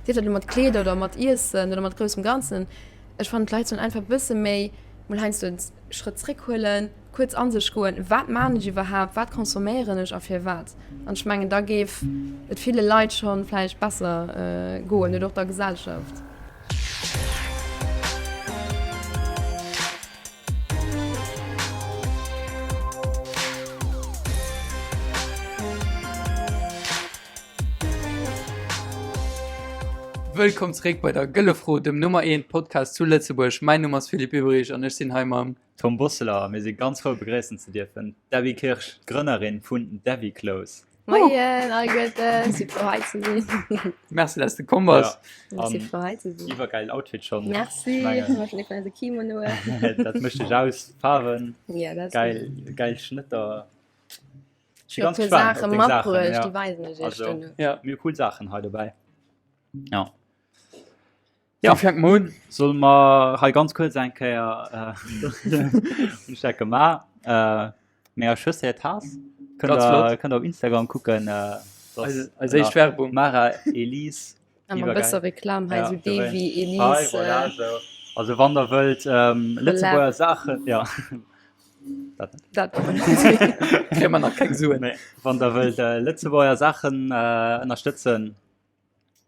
Sief dat elo mat Kleeder oder mat Iessen oder mat groussem Ganzen. Ech fannen, d'Leit sollen einfach e bësse méi mol heiansdo en Schrëtt zréckhuelen, kuerz a sech goen, Wat maan ech iwwerhaapt, wat consomméieren ech a firwat? An ech mengen, da géif et ville Leit scho vläicht besser goen oder och der Gesellschaft. Wëllkomm zeréck bei der Gëlle Fro, dem Nummer 1 Podcast zu Lëtzebuerg. Mäin Numm ass Philippe Ueberich an ech sinn hei mam. Tom Bosseler a mir si ganz frou begréissen ze dierfen d'Debbie Kirsch, d'Grënnerin vun Debbie Clothes. Moien alleguerten, si frou hei ze sinn. Merci dass de komm bass. Ja, si frou hei ze sinn. Iwwergäilen Outfit schonn. Merci, ech hu schonn ee vun eise Kimonoen. Dat mécht dech aus, Faarwen, geil, geil Schnëtter. Ech si ganz gespaant op deng Saachen. Déi weisen ech iech duerno. Ja, mir hu cool Saachen hei dobäi. Ja. Ja, fänke mer un. Solle mer hei ganz kuerz eng Kéier hunn ech dat gemaach. Äh, menger Schwëster hir Taass. Kënnt Ganz der, flott. kënnt der op Instagram kucken. Äh, das Eis, eis éischt Werbung. Mara Elise. Awer e Iwwergeil. bësse Reklam hei, Ja, sou dowéinst. Devi, Hei, Elise. voilà, sou. Also wann der wëllt ähm, Lëtzebuerger Saachen, ja. Dat net. Dat war net. Kréie mer nach keng Suen. Nee, wann der wëllt äh, Lëtzebuerger Saachen äh, ënnerstëtzen,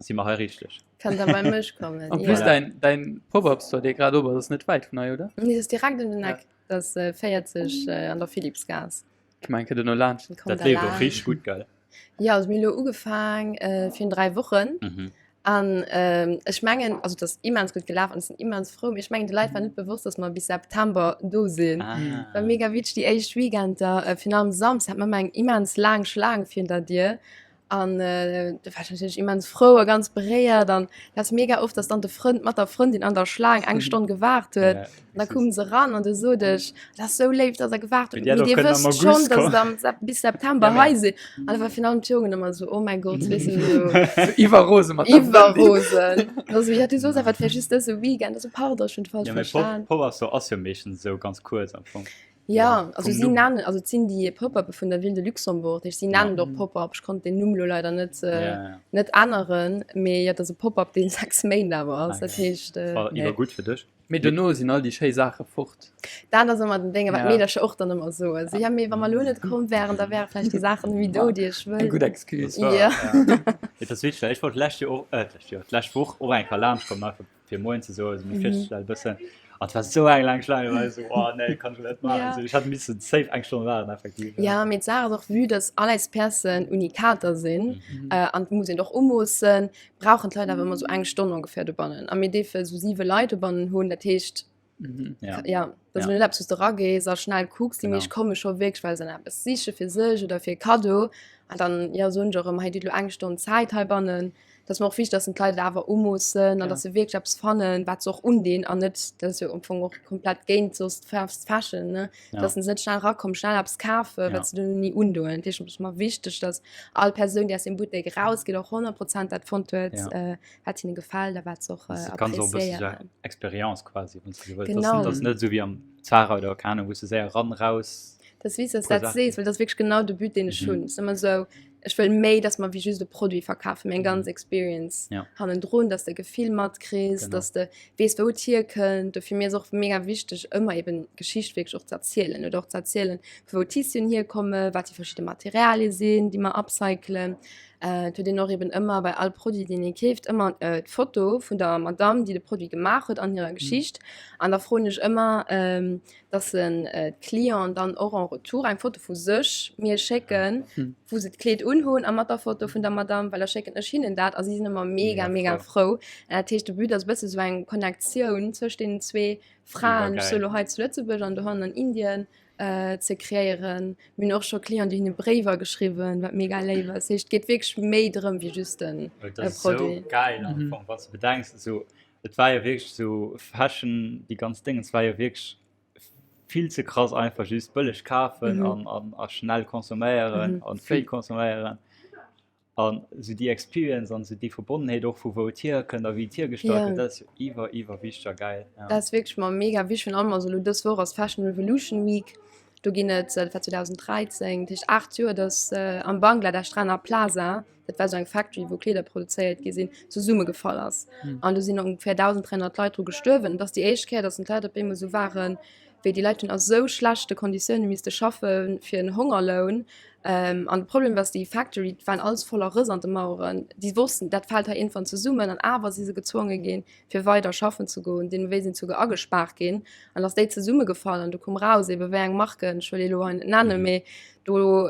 Si mer hei richteg. Kann da bei mech kommen. An plus ja. dein, dein Pop-Up-Store, dee grad op ass, ass net wäit vun hei, oder? Nee, das ist direkt um den Eck. Ja. Das ist äh, 40 äh, an der Philippsgas. Ich mein, kënnt no laanscht. Dat leeft och richteg gutt, gell? Ja, also mir lo ugefaang äh, virun 3 Wochen. Mhm. An ähm, ech mengen, also das ist immens gut gelaf an sinn immens frou. Mee ech mengen, de Leit war net bewosst, dass mer bis September do sinn. Ah. War mega witzeg, déi éischt Weekender, äh, virun allem Samsd hat mer ëmmer eng immens laang Schlaang virun der Dier. An äh, da war ich natürlich immens frou a ganz beréiert an dat ass mega oft, dass dann de Frënd mat der Frëndin an der Schlaang eng Stonn gewaart huet. Ja, An da kumen se ran an du sot ech, dat ass sou léif, dass der gewaart hutt, Mee mee dir dir kënnt am wësst August schonn, dass kommen. der am Sep bis September Ja, mee- hei sinn. An da war virun allem d'Jongen ëmmer sou, oh mäi Gott, weess du, sou So iwwerrose mat der Frëndin. iwwerrosen. Da sou, ja, du soos awer, et wär just dëse Weekend. Da sou, pardon, ech hunn et falsch Ja, mee Pop, verstan. Pop-Up Store ass jo meeschtens esou ganz kuerz am Fong. Ja, also Vum si Numm. nennen, also et sinn déi Pop-uppe vun der Ville de Luxembourg, dat heescht si nennen et och Mhm. Pop-up. Ech konnt den Numm lo leider net, äh, Ja, ja. net änneren, mee jo, et ass e Pop-up, dee 6 Méint awer ass. Ah, Dat geil. heescht, äh, War nee. iwwer gutt fir dech. Mee dono sinn all déi schéi Saache fort. Dat ass ëmmer den Dénge, wat Ja. d'Meedercher och dann ëmmer soen. So, ja, mee wa mer lo net komm wären, da wäre vläicht déi Saachen net méi do, déi ech Eng wëll. gutt Excuse. Das war, Ja. ja. Et ass witzeg, well ech wollt d'lescht Joer och, äh, d'lescht Joer, d'lescht Woch och eng Kéier laanscht kommen, einfach fir Moien ze soen, also mir virstellen e bëssen. An et war sou eng laang Schlaang, war ech sou, oh nee, kann ech net maachen. Ja. Also, ech hat missen safe eng Stonn waarden, effektiv. Ja, mee d'Saach ass och, vue dass all eis Piècen Unikater sinn, Mhm. äh, an muss een och umoossen, brauchen d'Leit awer ëmmer sou eng Stonn ongeféier dobannen. A mir dierfe sou siwe Leit dobannen hunn, dat heescht, Mhm. Ja. ja, dass Ja. du net eppes, wou s de eragees a schnell kucks. Déi Genau. meescht komme scho wierklech, well se dann eppes siche fir sech oder fir e Kaddo. An dann, ja, soen ech och ëmmer, hei, dir hutt elo eng Stonn Zäit heibannen. Dat ass mer och wichteg, dass den d'Leit et awer umoossen an Ja. dass se wierklech eppes fannen, wat se och undinn an net, dat ass jo am Fong och komplett géint soss Fast Fashion, ne? Ja. Dass se net schnell erakommen, schnell eppes kafen, Ja. wat se duerno ni undoen. Dat heescht, et ass mer wichteg, dass all Persoun, déi aus dem Buttek erausgeet, och 100 Prozent dat fonnt huet, Ja. äh, wat hinne gefält a wat se och äh, Das kann so e bësse so appréciéieren. Experience quasi, wann s du so wëlls. Genau. Das, das ass net esou wéi am Zara oder keine Ahnung, wou s du séier ran, raus. Dat ass wéi s du Puer dat Saachen. sees, well dat ass wierklech genau de But, deen ech Mhm. hunn. Et ass ëmmer esou, ech wëll méi, dass mer wéi just e Produit verkafen, mee eng ganz Mhm. Experience Ja. hannendrun, dass de Gefill matkriss, Genau. dass de weess, wou et hierkënnt. Dofir mir ass och mega wichteg, ëmmer eben d'Geschicht wierklech och ze erzielen oder och ze erzielen, vu wou d'Tissuen hierkommen, wat déi verschidde Materialie sinn, déi mer upcyclen. Äh, et huet een och eben ëmmer bei all Produit, deen ee keeft, ëmmer äh, d'Foto vun der Madame, déi de Produit gemaach huet an hirer Geschicht. An da froen ech ëmmer, ähm, dass en äh, d'Clienten dann och en retour eng Foto vu sech mir schécken, Hm. wou se d'Kleed unhunn a mat der Foto vun der Madame, well da schécken ech hinnen dat a si sinn ëmmer mega, Mega mega frou. An dat heescht, de But ass e bësse sou eng Connectioun zwëscht deenen zwee Fraen, ech soe lo hei zu Lëtzebuerg an dohannen an Indien, äh, ze kreéieren. Mir hunn och scho Clienten, déi hinne Bréiwer geschriwwen, wat mega léif ass. Dat heescht, et geet wierklech méi drëm wéi just den Et äh, ass esou Produit. geil am Mhm. Fong, wann s du bedenks, esou Et war jo wierklech sou Fashion, déi ganz Déngens war jo wierklech vill ze krass einfach just bëlleg kafen Mhm. an, an, a schnell consomméieren Mhm. an vill consomméieren. An sou déi Experience an sou déi Verbonnenheet och vu wou et hierkënnt a wéi et hiergestallt Ja. gëtt, dat ass jo iwwer, iwwer wichteg a geil. Ja. Dat ass wierklech mer mega wichteg, virun allem also elo dës Woch ass Fashion Revolution Week. Do ginn et, dat war 2013, dat heescht 8 Joer, datt am Bangladesch d'Rana Plaza, dat war esou eng Factory, wou Kleeder produzéiert gi sinn, zesummegefall ass. An do sinn ongeféier 1.300 Leit dru gestuerwen. Et ass déi éischt Kéier, datt d'Leit op eemol esou waren, wéi déi Leit hunn a sou schlechte Konditioune misste schaffe fir en Hongerloun. An de Problem ass, déi Factory, et waren alles voller Rëss an de Maueren. Déi wossten, dat fält hei iergendwann zesummen. An awer si se gezwonge ginn, fir weider schaffen ze goen. Deemno wéi sinn souguer agespaart ginn. An ass déi zesummegefall an do koum raus, ebe wéi eng Marken, ech wëll déi elo hei net nennen, mee do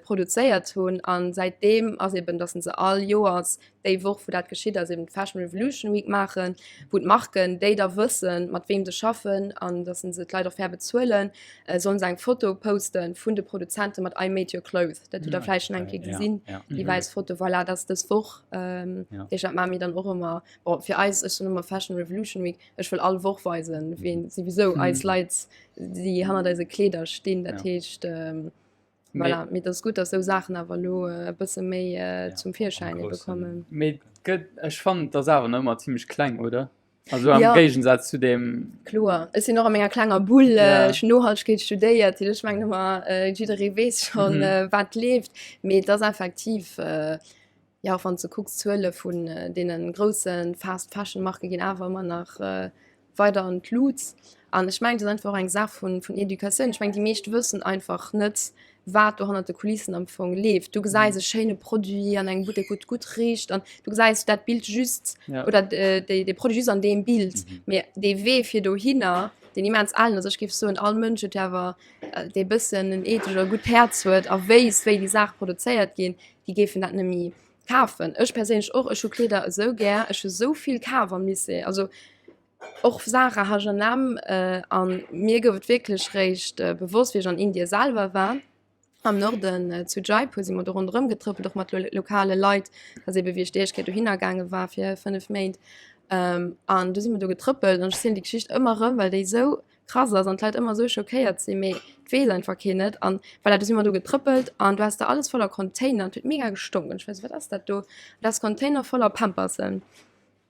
produzéiert hunn. An säitdeem ass eben, datt se all Joers déi Woch, wou dat geschitt ass, eben d'Fashion Revolution Week maachen, wou d'Marken, déi da wëssen, mat weem se schaffen an datt se d'Leit och fair bezuelen, sollen se eng Foto poste vun de Produzente mat I made your clothes. Dat hutt der vläicht schonn eng Kéier gesinn, déi wäiss Foto. Voilà, dat ass dës Woch. Déi dat maache mir dann och ëmmer. Bon, fir eis, ech soen ëmmer Fashion Revolution Week, ech wëll all Woch weisen, wien souwisou eis Leit, déi hannert eise Kleeder stinn. Dat heescht, Voilà, mee dat ass gutt, dass esou Saachen awer elo e bësse méi ja, zum Virschäin ebe kommen. Mee gëtt, ech fannen, et ass awer nach ëmmer zimmlech kleng, oder? Also am ja. Géigensaz zu dem. Kloer, ech sinn och a menger klenger Bull, ja. ech hunn Nohaltegkeet studéiert, ech mengen ëmmer, äh, jidderee weess schonn, mhm. äh, wat leeft, mee et ass effektiv. Äh, ja, och wann s de kucks, d'Zuele vun deene grousse Fast Fashion Marke ginn awer ëmmer nach weider an d'Lut. An ech mengen, et ass einfach och eng Saach vun, vun Educatioun. Ech mengen, déi meescht wëssen einfach net, wat do hannert de Kulissen am Fong leeft. Du gesäis e schéine Produit an engem Buttek, wou et gutt richt an du gesäis dat Bild just oder déi, dee Produit just an deem Bild. Mee dee Wee fir dohinner, deen immens alen ass, ech géif soen, all Mënsch huet jo awer, dee bëssen en ethesch oder gutt Häerz huet a wéisst, wéi déi Saache produzéiert ginn, déi géifen dat net méi kafen. Ech perséinlech och, ech hu Kleeder esou gär, ech hu esou vill kaf am Lycée, also och Zara, H&M, an mir gouf et wierklech réischt bewosst, wéi ech an Indien selwer war, am Norden zu Jaipur si mer do ronderëm getrëppelt, och mat lokale Leit, dat ass ebe wéi ech déi éischt Kéier dohinner gaange war fir 5 Méint, an du si mer do getrëppelt an ech zielen déi Geschicht ëmmer erëm, well déi esou krass ass an d'Leit ëmmer esou schockéiert sinn, mee et weess einfach keen et an voilà, du si mer do getrëppelt an du has da alles voller Container an et huet mega gestonk an ech war esou, wat ass dat do? An dat ass Container voller Pampersen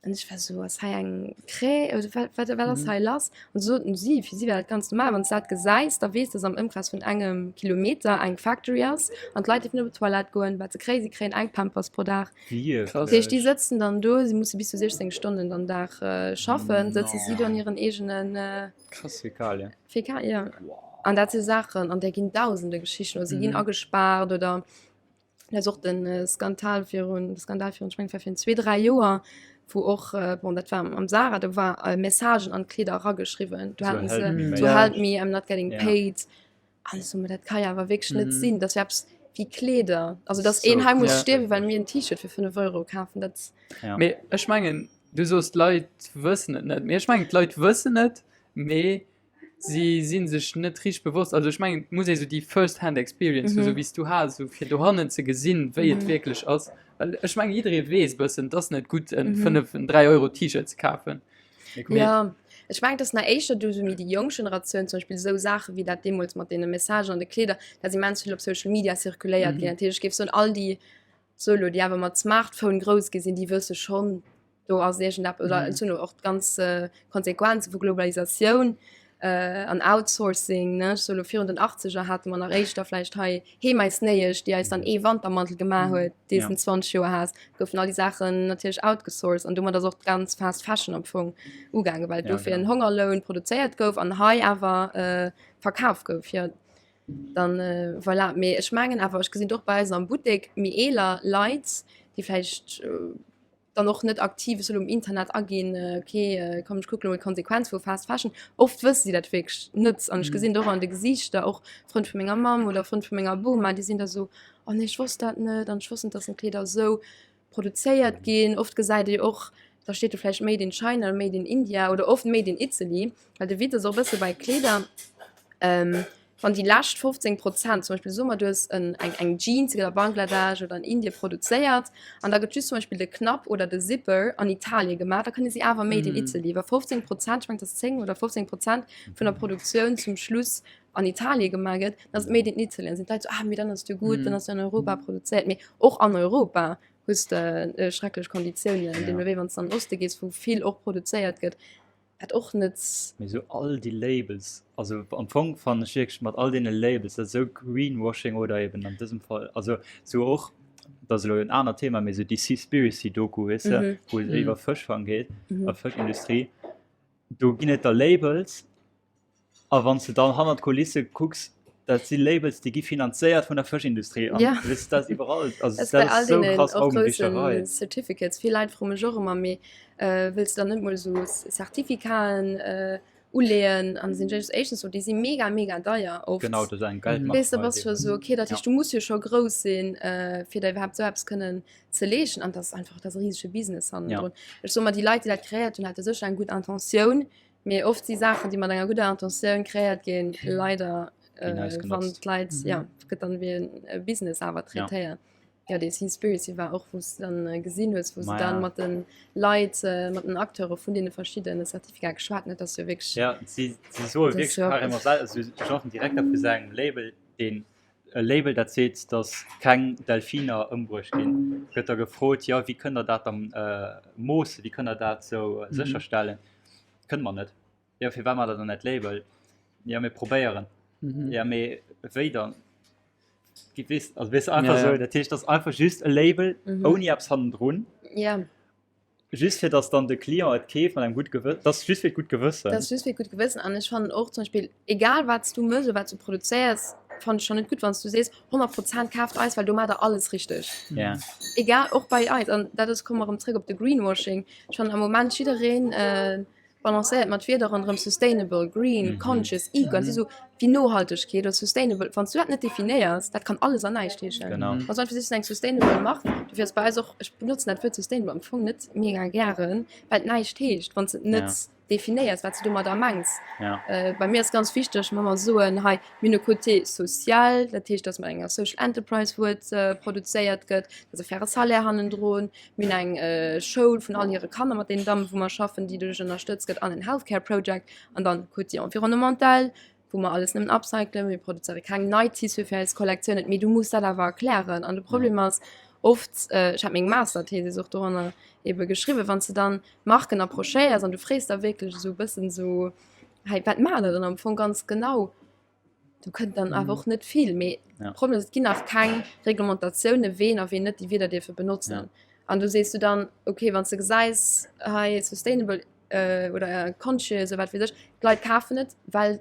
an ech war esou, ass hei eng Krä oder wat wat wat ass hei lass? An du soten si, fir si war dat ganz normal, wann s dat gesäis, da weess dass am Ëmkreis vun engem Kilometer eng Factory ass an d'Leit dierfen net op d'Toilette goen, wat se kréien, si kréien eng Pampers pro Dag. Dat heescht, déi sëtzen dann do, si musse bis zu 16 Stonnen am Dag schaffen, sëtze si do an hiren eegene Krass, Fäkalien. Fäkalien, ja. An dat si Saachen, an där ginn dausende Geschichten, oder si ginn agespaart oder dat ass och de Skandal virun, de Skandal virun, ech mengen, et war virun zwee, dräi Joer, wou och, bon, dat war am Zara, do war Messagen an d'Kleeder erageschriwwen, do haten se, so help me, I'm not getting paid. An ech so, dat ka jo awer wierklech net sinn, dass eppes wéi Kleeder, also dass een hei muss stierwen, well mir en T-Shirt fir 5 Euro kafen, dat. Ja. Mee ech mengen, du soos d'Leit wëssen et net, mee ech mengen d'Leit wëssen et, mee si si sech net richteg bewosst. Also ech mengen et muss ee sou déi first hand experience hu, sou wéi s du has, sou fir dohannen ze gesinn, wéi et wierklech ass. Well ech mengen jidderee weess e bëssen, et ass net gutt en 5, en 3 Euro T-Shirt ze kafen. Ja, ech mengen, dass nach éischter du sou méi déi jonk Generatioun zum Beispill esou Saache wéi dat deemools mat deene Messagen an de Kleeder, dat ass immens vill op Social Media zirkuléiert ginn. Dat heescht, ech géif soen, all déi sou elo, déi awer mat Smartphone grouss gi sinn, déi wësse schonn, do ass iergendeppes oder et hunn och d'ganz Konsequenze vu Globalisatioun an Outsourcing, ne. Ech soe elo, virun den Achtzeger hate mer nach éischter vläicht hei heem eis Néiesch, déi eis dann ee Wantermantel gemaach huet, dee s de 20 Joer has, goufen all déi Saachen natierlech outgesourced an domat ass och d'ganz Fast Fashion am Fong ugaangen, well do fir en Hongerloun produzéiert gouf an hei awer verkaf gouf. Jo, dann voilà. Mee ech mengen awer, ech gesinn et och bei eis am Buttek, méi eeler Leit, déi vläicht dann och net aktiv elo um Internet aginn, okay, komm ech kucken elo d'Konsequenz vu Fast Fashion. Oft wësse si dat wierklech net an ech gesinn et och an de Gesiichter, och Frënn vu menger Mamm oder Frënn vu menger Boma, déi sinn da sou, oh nee, ech wosst dat net an ech wosst net, dass Kleeder esou produzéiert ginn. Oft gesäit ee och, da steet do vläicht Made in China oder Made in India oder oft Made in Italy, well de Witz ass och e bësse bei Kleeder, Wann déi lescht 15 Prozent, zum Beispill soe mer du hues eng eng Jeans, déi gëtt a Bangladesch oder an Indien produzéiert an da gëtt just zum Beispill de Knapp oder de Zipper an Italien gemaach, da kënne si awer Made in Italy, wa 15 Prozent, ech mengen et ass 10 oder 15 Prozent vun der Produktioun zum Schluss an Italien gemaach gëtt, dann ass et Made in Italy. Dann sinn d'Leit esou, ah mee dann ass et jo gutt, dann ass et jo an Europa produzéiert. Mee och an Europa hues de schrecklech Konditiounen, deemno wéi wann s de an den Oste gees, wou vill och produzéiert gëtt. Wat och net. Mee sou all déi Labels, also am Fong fannen ech wierklech mat all deene Labels, dat ass esou Greenwashing oder eben an dësem Fall, also sou och, dat ass elo en anert Thema, mee sou déi Seaspiracy-Doku, weess de, wou et iwwer Fëschfang geet a Fëschindustrie, do ginn et da Labels a wann s de dann hannert d'Kulisse kucks, dat si Labels, déi gi finanzéiert vun der Fëschindustrie an Ja. weess de, dat ass iwwerall, also Dat ass dat bei all ass sou deenen krass och groussen Augenwischerei. Certificates. Vill Leit froe mech och ëmmer, mee Wëlls de dann net mol esou Certificaten uleeën? An sinn ech éischtens sou, déi si mega mega deier oft. Genau, dat ass eng Geldmacherei. Weess de, bass scho sou, okay, dat heescht, du muss jo scho grouss sinn, fir der iwwerhaapt esou eppes kënnen ze leeschten. An dat ass einfach, dat ass e risege Business hannendrun. Ech soe mer, déi Leit, déi dat kreéiert hunn, hate sécher eng gutt Intentioun, mee oft si Saachen, déi mat enger gudder Intentioun kreéiert ginn, leider, wann d'Leit, jo, gëtt dann ewéi e Business awer traitéiert. Ja, dee Seaspiracy war och, wou s de dann gesinn hues, wou se dann mat den Leit, mat den Acteure vun deene verschiddene Certificaten geschwat hunn. Dat ass jo wierklech. Ja, si, si soe wierklech carrément sel-, also genre den Direkter vu sengem Label, deen e Label, dat seet, datt keng Delfiner ëmbruecht ginn, gëtt da gefrot, jo, wéi kënnt der dat dann moossen, wéi kënnt der dat esou sécherstellen? Kënne mer net. Jo, firwat maacht der dann dat Label? Jo, mir probéieren. Ja, mee wéi dann? Weess, also weess einfach Ja, ja. so, dat heescht, dat ass einfach just e Label Mhm. ouni eppes hannendrun, Ja, just fir dass dann de Client et keeft mat engem gudde Gewëssen, dat ass just fir d'gutt Gewëssen. dat ass just fir d'gutt Gewëssen. An ech fannen och zum Beispill, egal wat s du mëss oder wat s du produzéiers, fannen ech schonn net gutt, wann s du sees, 100 Prozent kaaft eis, well do maacht der alles richteg. Ja. Egal, och bei eis. An dat ass, komme mer erëm zréck op de Greenwashing. Ech fannen am Moment jiddereen balancéiert mat Wierder ronderëm sustainable, green, Mhm. conscious, eco, an si sou wéi Nohaltegkeet oder sustainable. Wann s du dat net definéiers, dat kann alles an näischt heeschen. Genau. Wann s du einfach sees, eng sustainable Mark, dofir ass bei eis och, ech benotzen dat Wuert sustainable am Fong net mega gären, well et näischt heescht, wann s de et net Ja. definéiers, wat s du domadder mengs. Ja. Äh, bei mir ass ganz wichteg, wa mer soen, hei, mir hunn e Côté social, dat heescht, dass mat enger Social Enterprise, wou et äh, produzéiert gëtt, dass e faire Salaire hannendrun, Mir hunn eng Schoul vun all hire Kanner, mat deenen Dammen, wou mer schaffen, déi doduerch ënnerstëtzt gëtt, an en Healthcare Project. An dann Côté environnemental, wou mer alles nëmmen upcyclen. Mir produzéiere keng nei Tissue fir eis Kollektiounen. Mee du muss dat awer erklären. An de Problem ass oft, ech hat meng Masterthesis och doranner ebe geschriwwen, wann s de dann Marken approchéiers an du frees da wierklech esou e bëssen esou, Hei, wat maacht der dann am Fong ganz genau? Do kënnt dann awer och net vill. Mee Ja. Problem ass, et ginn nach keng Reglementatioune ween a ween net déi Wierder dierfe benotzen. Ja. An du sees du dann, okay, wann s de gesäis hei sustainable äh, oder conscious oder wat weess ech, d'Leit kafen et, well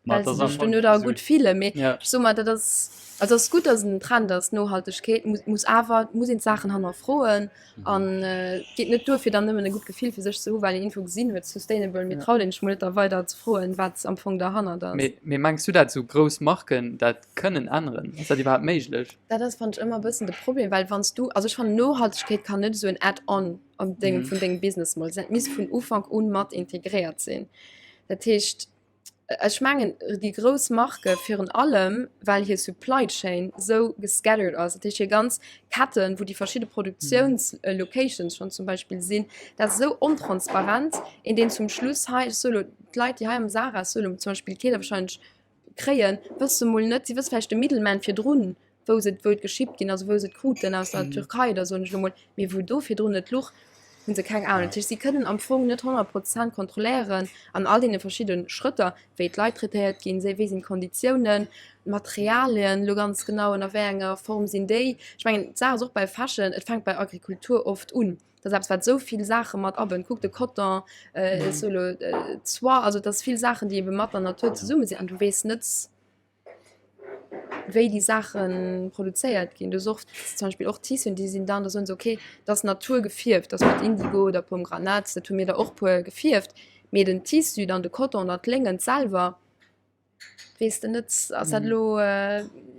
Ma well et ass se am sech Fong duerno da esou- gutt fillen. Mee Ja. ech soe mer, dat ass, also ass gutt, datt et en Trend ass, Nohaltegkeet muss, muss awer muss een d'Saachen hannerfroen. An et geet net duer, fir dann nëmmen e gutt Gefill fir sech ze hu well een iergendwou gesinn huet, sustainable, mee traut een sech mol net da weider ze froen, wat am Fong derhannert ass. Mee, mee mengs du, dat esou grouss Marken dat kënnen änneren? Ass dat iwwerhaapt méiglech? Dat ass, fannen ech, ëmmer e bëssen de Problem, well wann s du, also ech fannen, Nohaltegkeet kann net esou en Add-on an dengem, vun dengem Business Model sinn, dat misst vun Ufank un mat integréiert sinn. Dat heescht, Ech mengen déi grouss Marke virun allem, well hir Supply Chain esou gescattered ass, dat heescht hir ganz Ketten, wou déi verschidde Produktiounslocations schonn zum Beispill sinn, dat ass esou ontransparent, een deen zum Schluss hei, ech soe lo d'Leit déi hei am Zara Solo zum Beispill d'Kleeder wahrscheinlech kréien, wësse mol net, si wësse vläicht de Middleman virdrun, wou se wou et geschippt ginn ass, wou se et kruten aus der Türkei oder soen ech elo mol, mee wou do virdrun et luch, hu se keng Ahnung. Dat heescht, si kënnen am Fong net 100 Prozent kontrolléieren an all deene verschidde Schrëtter, wéi d'Leit traitéiert ginn, wéi sinn d'Konditiounen, d'Materialien elo ganz genau, ënner wéi enger Form sinn déi. Ech mengen, d'Saach ass och bei Fashion, et fänkt bei Agrikultur oft un. Dat ass eppes, wat esou vill Saache mat abënnt. Kuck de Coton, ech soe elo d'Soie, also et ass vill Saachen, déi ebe mat der Natur zesumme sinn an du weess net, wéi déi Saache produzéiert ginn. Du hues oft zum Beispill och Tissuen, déi sinn dann, da soen se, okay, dat ass Natur gefierft, dat ass mat Indigo oder Pomegranate, dat hu mir der och puer gefierft. Mee den Tissu dann, de Coton oder d'Léngent selwer, weess de net, ass dat elo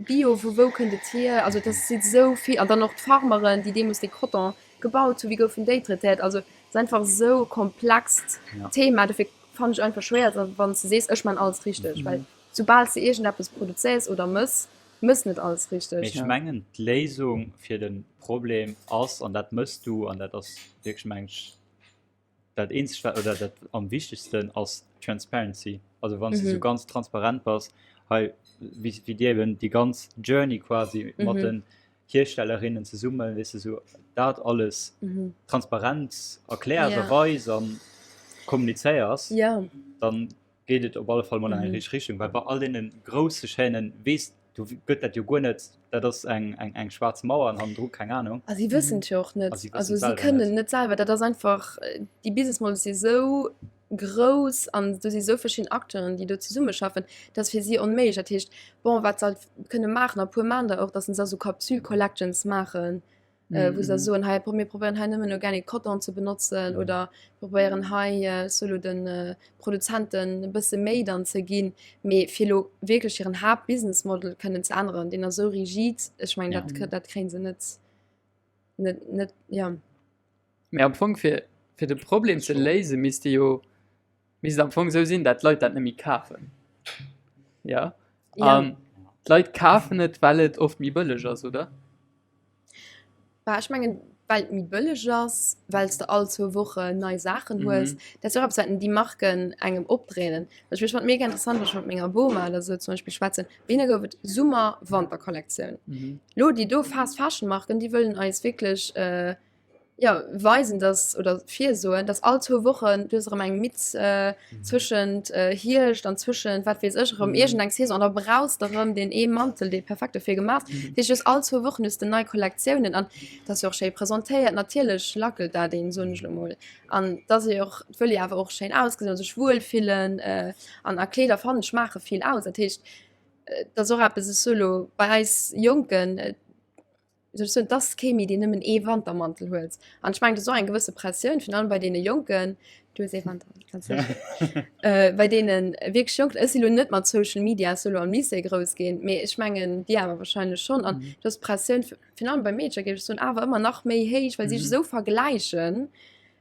Bio, vu wou kënnt et hier? Also dat si sou vill, an dann och d'Farmeren, déi deemools dee Coton gebaut hunn, wéi goufen déi traitéiert? Also et ass einfach esou e komplext Thema, dofir fannen ech einfach schwéier, wann s de sees, ech man alles richteg, well Soubal s de iergendeppes produzéiers oder mëss, mëss net alles richteg. Mee ech mengen d'Léisung fir de Problem ass, an dat mëss du, an dat ass wierklech mengen ech dat eenzegt wat, oder dat am wichtegsten ass Transparency. Also wann s de esou ganz transparent bass, hei wéi wéi dir eben déi ganz Journey quasi mat den Hierstellerinnen zesummen, weess de, sou dat alles transparent erkläers a weis an. Kommunizéiers, ja. dann geet et op alle Fall mol an eng mhm. richteg Richtung, well bei all deene grousse Chaînen weess du gëtt dat jo guer net, dat ass eng, eng, eng schwaarz Mauer an hannendru keng Ahnung. A si wëssen et jo och net. Also si kënnen net selwer, dat ass einfach, äh, déi Business Models si sou grouss an do si sou verschidden Acteuren, déi do zesummeschaffen, dat ass fir si onméiglech. Dat heescht, bon, wat se halt kënne maachen a puer maachen der och, datt se esou Capsule Collections maachen, äh, wou se mhm. soen hei mir probéieren hei nëmmen Organic Cotton ze benotzen mhm. oder probéieren hei äh, solo den äh, Produzenten e bësse méi dann ze ginn, mee fir lo wierklech hiren Haaptbusiness Model kënnen ze änneren, deen ass sou rigid, ech meng ja. dat, dat kréien se net net net ja. Mee am Fong fir fir de Problem ze léise misst jo misst am Fong sou sinn, dat d'Leit dat net méi kafen. Ja. ja. An d'Leit kafen et, well et oft méi bëlleg ass, oder? Bah, ech mengen, well et méi bëlleg ass, well s de all zwou Wochen nei Saachen hues. Mhm. Dat ass jo och eppes, wat déi Marken engem opdréinen. Also ech fand mega interessant, wann ech mat menger Boma oder sou zum Beispill schwätzen, bei hinne gouf et Summer-Wanter-Kollektioun. Mhm. Lo déi do Fast Fashion Marken, déi wëllen eis wierklech äh, ja, weisen, dass, oder virsoen, dass all zwou Wochen du hues erëm eng Miz äh, mhm. zwëschent äh, Hierscht an zwëschent wat weess ech erëm mhm. iergend eng Saison an da brauchs de erëm deen ee Mantel, dee perfekt dofir gemaach ass. Mhm. Dat heescht, all zwou Wochen hues de nei Kollektiounen an dat ass jo och schéi presentéiert. Natierlech lackelt dat een, soen ech lo mol. An dat ass jo och, et wëll ee awer och schéin ausgesinn, sech wuel fillen äh, an a Kleeder fannen ech maache vill aus. Dat heescht, äh, dat ass och eppes, ech soe lo bei eis Jonken, äh, wéi soll ech soen, et ass kee méi, deen nëmmen ee Wantermantel huet. An ech mengen, dat ass och eng gewësse Pressioun, virun allem bei deene Jonken, du hues ee Wantermantel, ganz sécher, äh, bei deene wierklech Jonken, ech si lo net mat Social Media sou lo am Lycée grouss ginn, mee ech mengen, déi awer wahrscheinlech schonn. An do ass d'Pressioun, virun allem bei Meedercher, géif ech soen, awer ëmmer nach méi héich, well si sech esou vergläichen,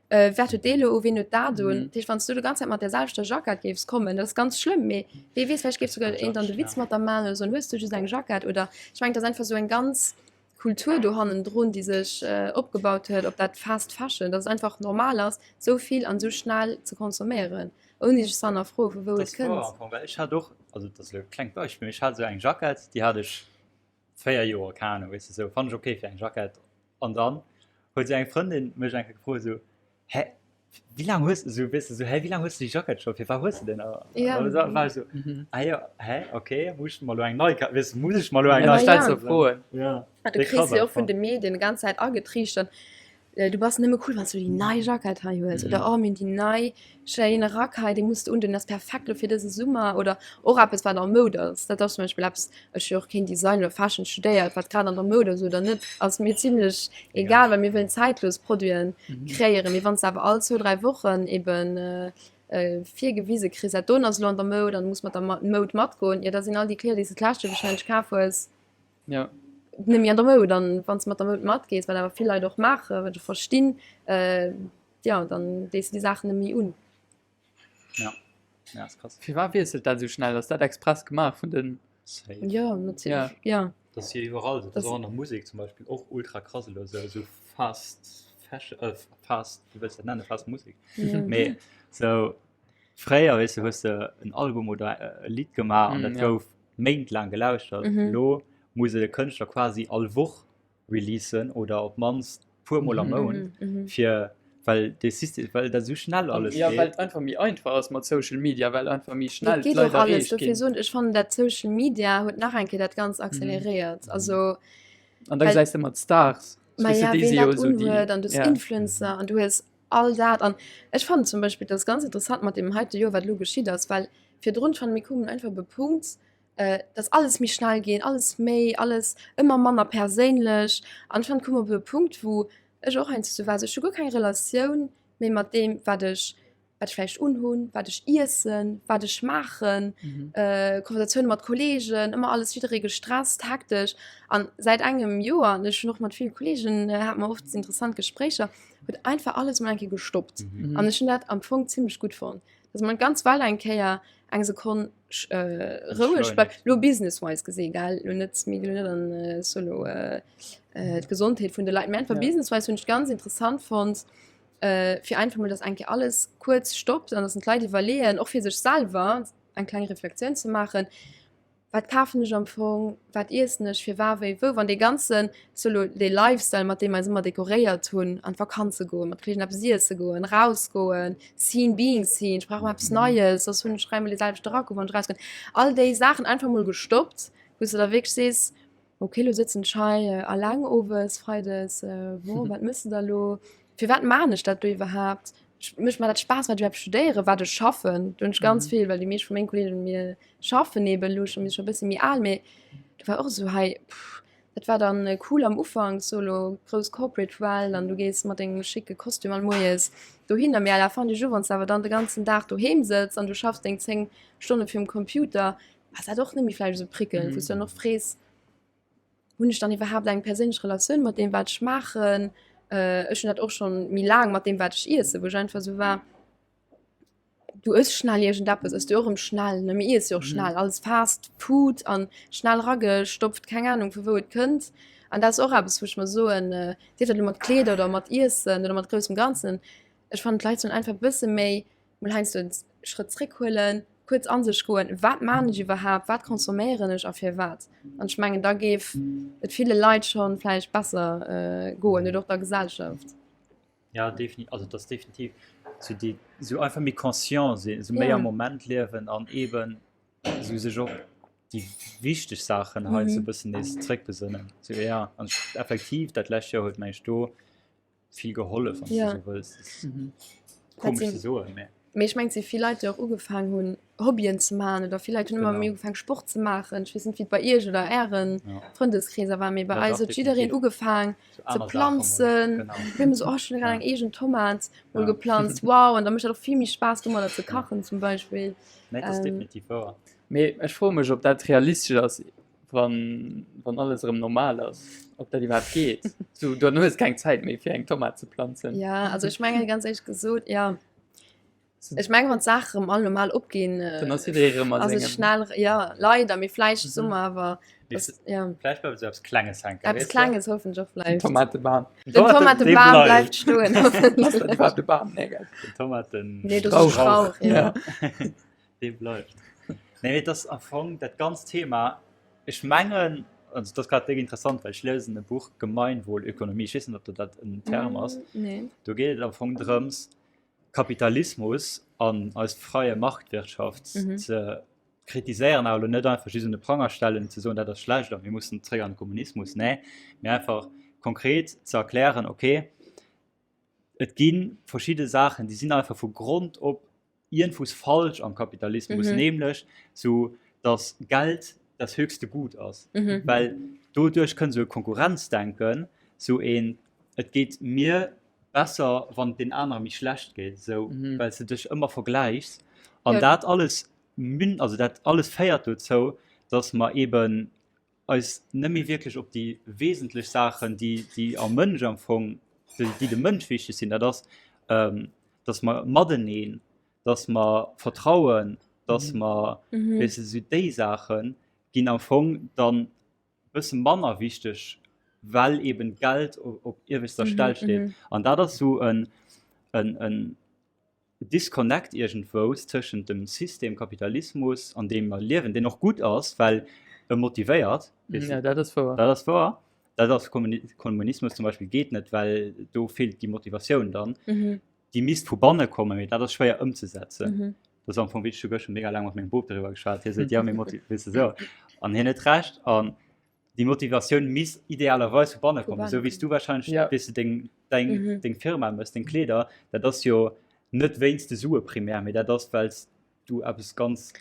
äh, wat huet dee lo u, wien huet dat un. Dat heescht, wann s du déi ganz Zäit mat där selwechter Jackett géifs kommen, dat ass ganz schlëmm, mee wee weess, vläicht géif souguer een dann de Witz mat der maachen oder soen, hues du just eng Jackett oder ech mengen, et ass einfach esou eng ganz Kultur do hannendrun, déi sech äh, opgebaut huet op dat Fast Fashion, dass et einfach normal ass, esou vill an esou schnell ze consomméieren, ouni sech ze hannerfroen, vu wou et kënnt. Well ech hat och, also dat ass elo e klengt Beispill, mee ech hat esou eng Jackett, déi hat ech 4 Joer, keng Ahnung, weess de, sou fannen ech ok fir eng Jackett. An dann huet sou eng Frëndin mech eng Kéier gefrot sou, hä, wéi laang hues de, sou weess de, sou hä, wéi laang hues de déi Jackett scho, firwat hues de déi nach? Ja. An da war ech sou, ah jo, hä, ok, muss ech mer elo eng nei ka-, weess de, muss ech mer elo eng Ja, nei da stells de kafen? Froen. Ja, Du déi kriss krass jo och vun einfach. de Medien déi ganz Zäit agetriichtert, Du bass nëmme cool, wann s du déi nei Jackett hei hues. Oder oh, mir hunn déi nei schéin Rack hei, déi muss de undinn, ass perfekt lo fir dëse Summer. Oder och eppes, wat an Moud ass. Dat ass zum Beispill eppes, ech hu jo och keen Design oder Fashion studéiert, wat grad an der Moud ass oder net, ass mir zimlech egal, well mir wëllen zäitlos Produiten kreéieren. Mee wann s de awer all zwou, dräi Wochen eben virgewise kriss, dat doen ass elo an der Moud an du muss mat der Moud matgoen, jo da sinn all déi Kleeder, déi s de d'lescht Joer warscheinlech kaf hues, Ja. Net méi an der Moud an wann s de mat der Moud matgees, wat awer vill Leit och maachen, wat ech verstinn, äh, ja, dann dees de déi Saachen net méi un. Ja. Ja, ass krass. Firwat wiesselt dat esou schnell? Ass dat express gemaach vun den. Safe. Ja, natierlech. Ja. ja. Dat ass jo iwwerall esou. Dat ass och an der Musek zum Beispill och ultra krass elo esou, esou fast fashion, äh, fast, wéi wëlls de dat nennen, fast Musek. Ja. Mee sou fréier, weess de, hues de en Album oder e Lidd gemaach an Mm, dat ja. gouf Méint laang gelauschtert. Mhm. Elo muss e Kënschtler quasi all Woch releasen oder op d'mannst puer Mol am Mount, Mhm, mhm. fir well de System, well dat esou schnell alles Ja, well geet. et einfach méi einfach ass mat Social Media, well einfach méi schnell Et geet d'Leit och alles. erreecht Dofir ginn. soen ech fannen dat Social Media huet nach eng Kéier dat Ganzt acceleréiert. Also An da well gesäis de mat Stars, ma weess de, ja, déi ween si jo dat esou déi, unhuet an du hues ja. Influencer an du hues all dat an ech fannen zum Beispill dat ass ganz interessant mat deem heite Joer wat elo geschitt ass, well virdrun fannen mir koumen einfach op e Punkt, äh, dass alles méi schnell ginn, alles méi, alles ëmmer manner perséinlech an ech fannen et koum op e Punkt wou ech och heiansdo war, sou ech hu guer keng Relatioun méi mat deem wat ech wat ech vläicht unhunn, wat ech iessen, wat ech maachen, Mhm. äh, Konversatioune mat Kolleegen, ëmmer alles jidderee gestresst, hektesch an säit engem Joer, an ech hunn och mat ville Kolleegen, hate mer oft interessant Gespréicher, huet einfach alles mol eng Kéier gestoppt. Mhm. An ech hunn dat am Fong zimmlech gutt fonnt, dass man ganz well eng Kéier eng Sekonn äh, roueg bleift. Lo business-wise gesinn, gell, lo net, mir ginn lo net an äh, solo äh, äh, d'Gesondheet vun de Leit, mee einfach Ja. business-wise hunn ech ganz interessant fonnt, äh, fir einfach mol, dass eng Kéier alles kuerz stoppt an dass d'Leit iwwerleeën, och fir sech selwer eng kleng Reflexioun ze maachen. Wat kafen ech am Fong, wat iessen ech, firwar, wéi, wou, wann dee ganzen, sou elo dee Lifestyle, mat deem mer eis ëmmer dekoréiert hunn, an d'Vakanze goen, mat Kolleegen eppes iesse goen, rausgoen, seen being seen, ech brauch ëmmer eppes Neies, soss hunn ech dräimol dee selwechte Rack u wann ech rausgoen, all déi Saachen einfach mol gestoppt, wou s de da wierklech sees, ok, elo sëtzen ech hei alleng owes, freides, bon, wat méchs de da elo, firwat maan ech dat do iwwerhaapt, mécht mer dat Spaass, wat ech iwwerhaapt studéieren, wat ech schaffen, do hunn ech ganz vill, well déi meescht vu menge Kolleegen mir schaffen eben elo schon, mir si scho e bësse méi al, mee do war och esou hei, pff, dat war dann cool am Ufank, sou elo grouss Corporate Welt an du gees mat dengem schicke Kostüm all moies dohinner, mee à la fin du jour, wann s de awer dann de ganzen Dag doheem sëtz an du schaffs deng 10 Stonne virum Computer, ass dat och net méi vläicht esou prickelnd, wou s du dann och frees, hunn ech dann iwwerhaapt eng perséinlech Relatioun mat deem wat ech maachen? Ech hunn dat och schonn méi laang mat deem wat ech iessen, wou ech einfach esou war, Du ëss schnell iergendeppes, ëss du och erëm schnell, ne? Mir iesse jo och schnell, alles Fast Food an schnell ragestopft, keng Ahnung vu wou et kënnt. An dat ass och eppes, wou ech mer soen, sief dat elo mat Kleeder oder mat Iessen oder mat groussem Ganzen, ech fannen d'Leit sollen einfach e bësse méi mol heiansdo en Schrëtt zréckhuelen, kuerz a sech goen, wat maan ech iwwerhaapt, wat consomméieren ech a firwat? An ech mengen, da géif et ville Leit schonn vläicht besser goen oder och der Gesellschaft. Ja, definitiv, also das definitiv so die so einfach méi conscient sinn, so méi am Moment liewen an eben so sech op déi wichteg Saachen hei so bëssen nees zréckbesënnen. So ja, an effektiv dat lescht Joer huet meng ech do vill gehollef, wann s du sou wëlls. Komesch ze soen, mä. Mee ech mengen, et si vill Leit, déi och ugefaangen hunn, Hobbyen ze maachen oder vill Leit hunn ëmmer méi ugefaangen, Sport ze maachen. Ech weess net, wéi et bei iech oder äre Frëndeskreeser war, mee bei eis huet jiddereen ugefaangen ze planzen. Mir hunn esou, oh, ech hunn grad eng eegen Tomat mol geplanzt, wow! An da mécht dat och vill méi Spaass, domadder ze kachen zum Beispill. Nee, dat ass definitiv wouer. Mee ech froe mech, ob dat realistesch ass, wann, wann alles erëm normal ass, ob dat iwwerhaapt geet. So, dann hues keng Zäit méi fir eng Tomat ze planzen. Ja, also ech mengen ganz éierlech gesot, ja. Ech mengen, wann d'Saache erëm all normal opginn, Dann ass jidderee erëm a ass et sengem. schnell, ja, leider, mee vläicht mhm. Summer awer. Das, ja. Vläicht bleift esou eppes Klenges hänken. Eppes Klenges hoffentlech och vläicht. Den Tomatebam. Den Tomatebam bleift stoen. Ass dat iwwerhaapt e Bam? Nee, gell? Den Tomaten. Nee, dat ass e Strauch. Ja. Dee bleift. Nee, mee et ass am Fong dat ganzt Thema, ech mengen, also dat ass grad déck interessant, well ech liesen e Buch Gemeinwohlökonomie, ech weess net, ob der dat en Term ass. Nee. Do geet et am Fong drëms, Kapitalismus an eis freie Marktwirtschaft ze kritiséieren, awer elo net einfach just un de Pranger stellen, ze soen, dat ass schlecht a mir mussen zréck an de Kommunismus, nee, mee einfach konkret ze erklären, okay, et gi verschidde Saachen, déi sinn einfach vu Grond op iergendwous falsch am Kapitalismus, mhm. nämlech so dass Geld das höchste Gut ass. Mhm. Well doduerch kënnt so e Konkurrenzdenken, so een et geet mir besser, wann den anere méi schlecht geet, so mhm. well s du dech ëmmer vergläichs. An ja. dat alles mün also dat alles féiert dozou, dass mer eben eis net méi wierklech op déi wesentlech Saachen, déi, déi am Mënsch am Fong, déi, déi dem Mënsch wichteg sinn, dat ass, ähm, dass mer mateneen, dass mer vertrauen, dass mer, mhm. weess de, sou déi Saache ginn am Fong dann bësse manner wichteg, well eben Geld op, op ieweschter mhm, Stell steet. Mhm. An dat ass sou en, en, en Disconnect iergendwous tëschent dem System Kapitalismus, an deem mer liewen, deen och gutt ass, well e motivéiert. Ja, dat ass wouer. Dat ass wouer. Dat ass Kommunismus zum Beispill geet net, well do feelt déi Motivatioun dann. Mhm. Déi misst vu banne kommen, mee dat ass schwéier ëmzesetzen. Mhm. Dat ass am Fong wéi ech hu gëschter mega laang mat mengem Bop doriwwer geschwat. Hie seet, ja, mee Motiv, weess de sou. An hien huet Recht. An déi Motivatioun misst idealerweis vu banne kommen, esou wéi s du wahrscheinlech ja. weess du deng, deng, mhm. deng Firma mëss, deng Kleeder, dat ass jo net wéinst de Sue primär, mee dat ass well s du eppes ganz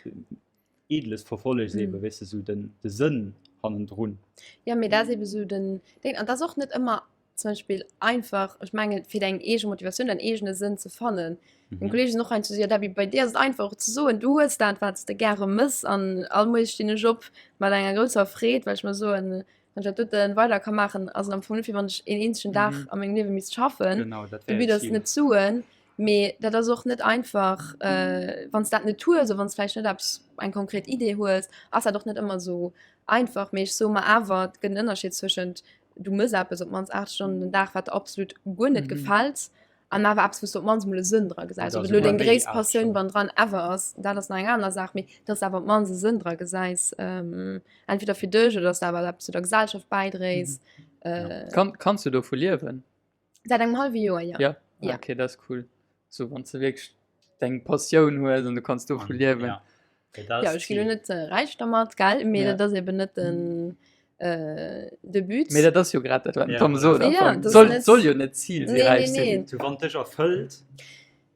Edles verfollegs mhm. eben, weess du, sou den, de Sënn hannendrun. Ja, mee dat ass eben sou den Ding. An dat ass och net ëmmer zum Beispill einfach, ech mengen, fir deng eege Motivatioun, dein eegene Sënn ze fannen. Mhm. Meng Kolleegen sinn och heiansdo esou, ja Debbie, bei dir ass et einfach och ze soen, du hues dat, wat s de gäre mëss an all Moies stinn ech op mat enger grousser Freed, well ech mer soen, wann ech dat dote weider ka maachen, ass et am Fong net, wéi wann ech een eenzegen Dag Mhm. a mengem Liewe misst schaffen. Genau, dat Du wär bitt ass d'Zil. net Suen, mee dat ass och net einfach, äh, wann s dat net hues oder wann s vläicht net eppes, eng konkret Idee hues, ass dat och net ëmmer esou einfach. Mee ech soe mer awer, et gëtt en Ënnerscheed zwëschent du mëss eppes op d'mannst 8 Stonnen den Dag, wat der absolut guer net Mhm. gefält. An awer eppes, wou s du op d'mannst emol e Sënn dra gesäis. Ob et elo deng gréisst Passioun bannendran ever ass, dat ass nach eng aner Saach, mee dass de awer op d'mannst e Sënn dra gesäis, entweder fir dech oder dass de awer eppes zu der Gesellschaft bäidréis. Kann, kanns du dovu liewen? Säit engem hallwe Joer, ja. Ja? Ja. Okay, dat ass cool. So wann s de wierklech deng Passioun hues an du kanns dovu liewen. Ja. Ja, ja, ech ginn elo net äh, räich dermat, gell, mee ja. dat ass eben net den äh, de But. Mee dat ass jo grad dat, wat den Tom sot. Ja, soll, net... soll jo net Zil si, nee, räich nee, nee. sinn. Wann dech erfëllt,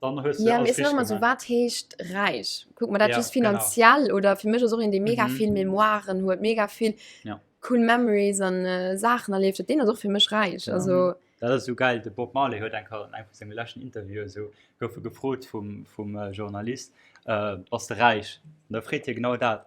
dann hues du ja, alles richtig gemaach. So, wat heescht räich? Kuck mal, dat ja, just finanziell genau. oder fir mech ass och een, dee mega mhm. vill Memoiren huet, mega vill ja. cool Memories an äh, Saachen erleeft huet, deen ass och fir mech räich. Ja. Also, Dat ass esou geil, de Bob Marley huet eng Kéier an engem vu senge leschten Interviewen esou, gouf e gefrot vum, vum Journalist, Bass de räich? An da freet hie genau dat,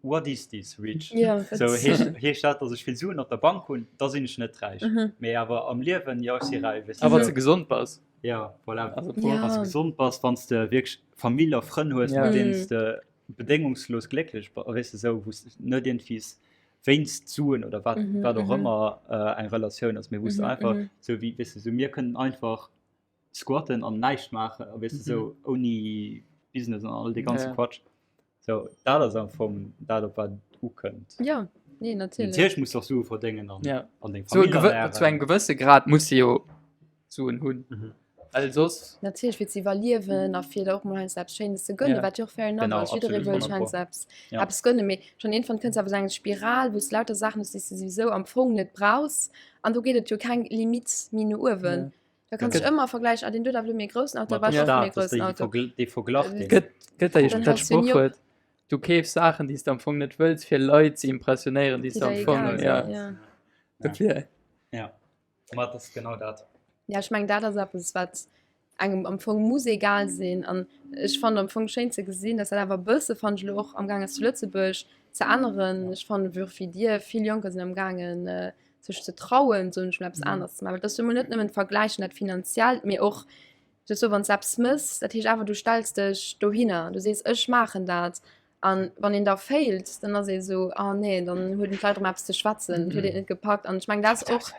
What is this rich? Ja, Sou, heescht, heescht dat, datt ech vill Suen op der Bank hunn, da sinn ech net räich. Mee awer am Liewen, jo, ech si räich, weess de. A wann s de gesond bass. Ja, voilà. Also, Ja. Wann s de gesond bass, wann s de wierklech Famill a Frënn hues, mat deenen s de bedéngungslos glécklech bass, weess de, sou, wou s net iergendwéi wéinst Suen oder wat, Mhm, wat och mhm. ëmmer äh, eng Relatioun ass, mee wou s du Mhm, einfach mhm. sou wéi, weess de, sou mir kënnen einfach squatten an näischt maachen, a weess de, sou ouni Business an all dee ganze Ja. Quatsch. Sou, dat ass am Fong dat, op wat et ukënnt. Ja, nee, natierlech. Natierlech muss du och Sue verdéngen an, Ja. an deng Zu, Famill gewë ernähren. zu engem gewësse Grad muss de jo Suen hunn. Mhm. Well soss. Natierlech fir ze iwwerliewen a fir der och mol heiansdo eppes Schéines ze gënnen, Ja. wat jo och fair enough Genau, ass. Jidderee absolut, wëll 100 heiansdo Pro. eppes, Ja. eppes gënnen, mee schonn iergendwann kënns awer esou eng Spiral, wou s de lauter Saachen hues, déi s de souwisou am Fong net brauchs an do geet et jo keng Limite méi no uewen. Ja. Da kanns du Gëtt- ëmmer vergläichen, ah deen huet awer elo méi e groussen Auto, Mat da brauch der ech och méi e Stad, dass groussen déi Auto. Vergl dee Verglach, deen. Gëtt, gëtt der Dann dat has du en Job. Sprochwuert, du keefs Saachen, déi s de am Fong net wëlls, fir Leit ze impressionéieren, déi s Déi de am der Fong, egal ja. sinn, ja. Dofir. Ja. Ma dat ass genau dat. Ja, ech mengen, dat ass eppes, wat engem am Fong muss egal sinn. An ech fannen am Fong schéin ze gesinn, dass dat awer e bësse, fannen ech elo, och amgaang ass zu Lëtzebuerg ze änneren. Ech fannen, wéi och wéi dir, vill Jonker sinn amgaangen, sech ze trauen, soen ech mol, eppes aneres ze maachen. Well et ass jo emol net nëmmen d'Vergläichen, dat Finanziellt, mee och just soen, wann s de eppes méchs, dat heescht awer, du stells dech dohinner, du sees, ech maachen dat. An wann een da failt, dann ass ee sou, ah nee, dann huet en vläicht erëm eppes ze schwätzen, huet een et net gepackt. An ech mengen, dat ass och,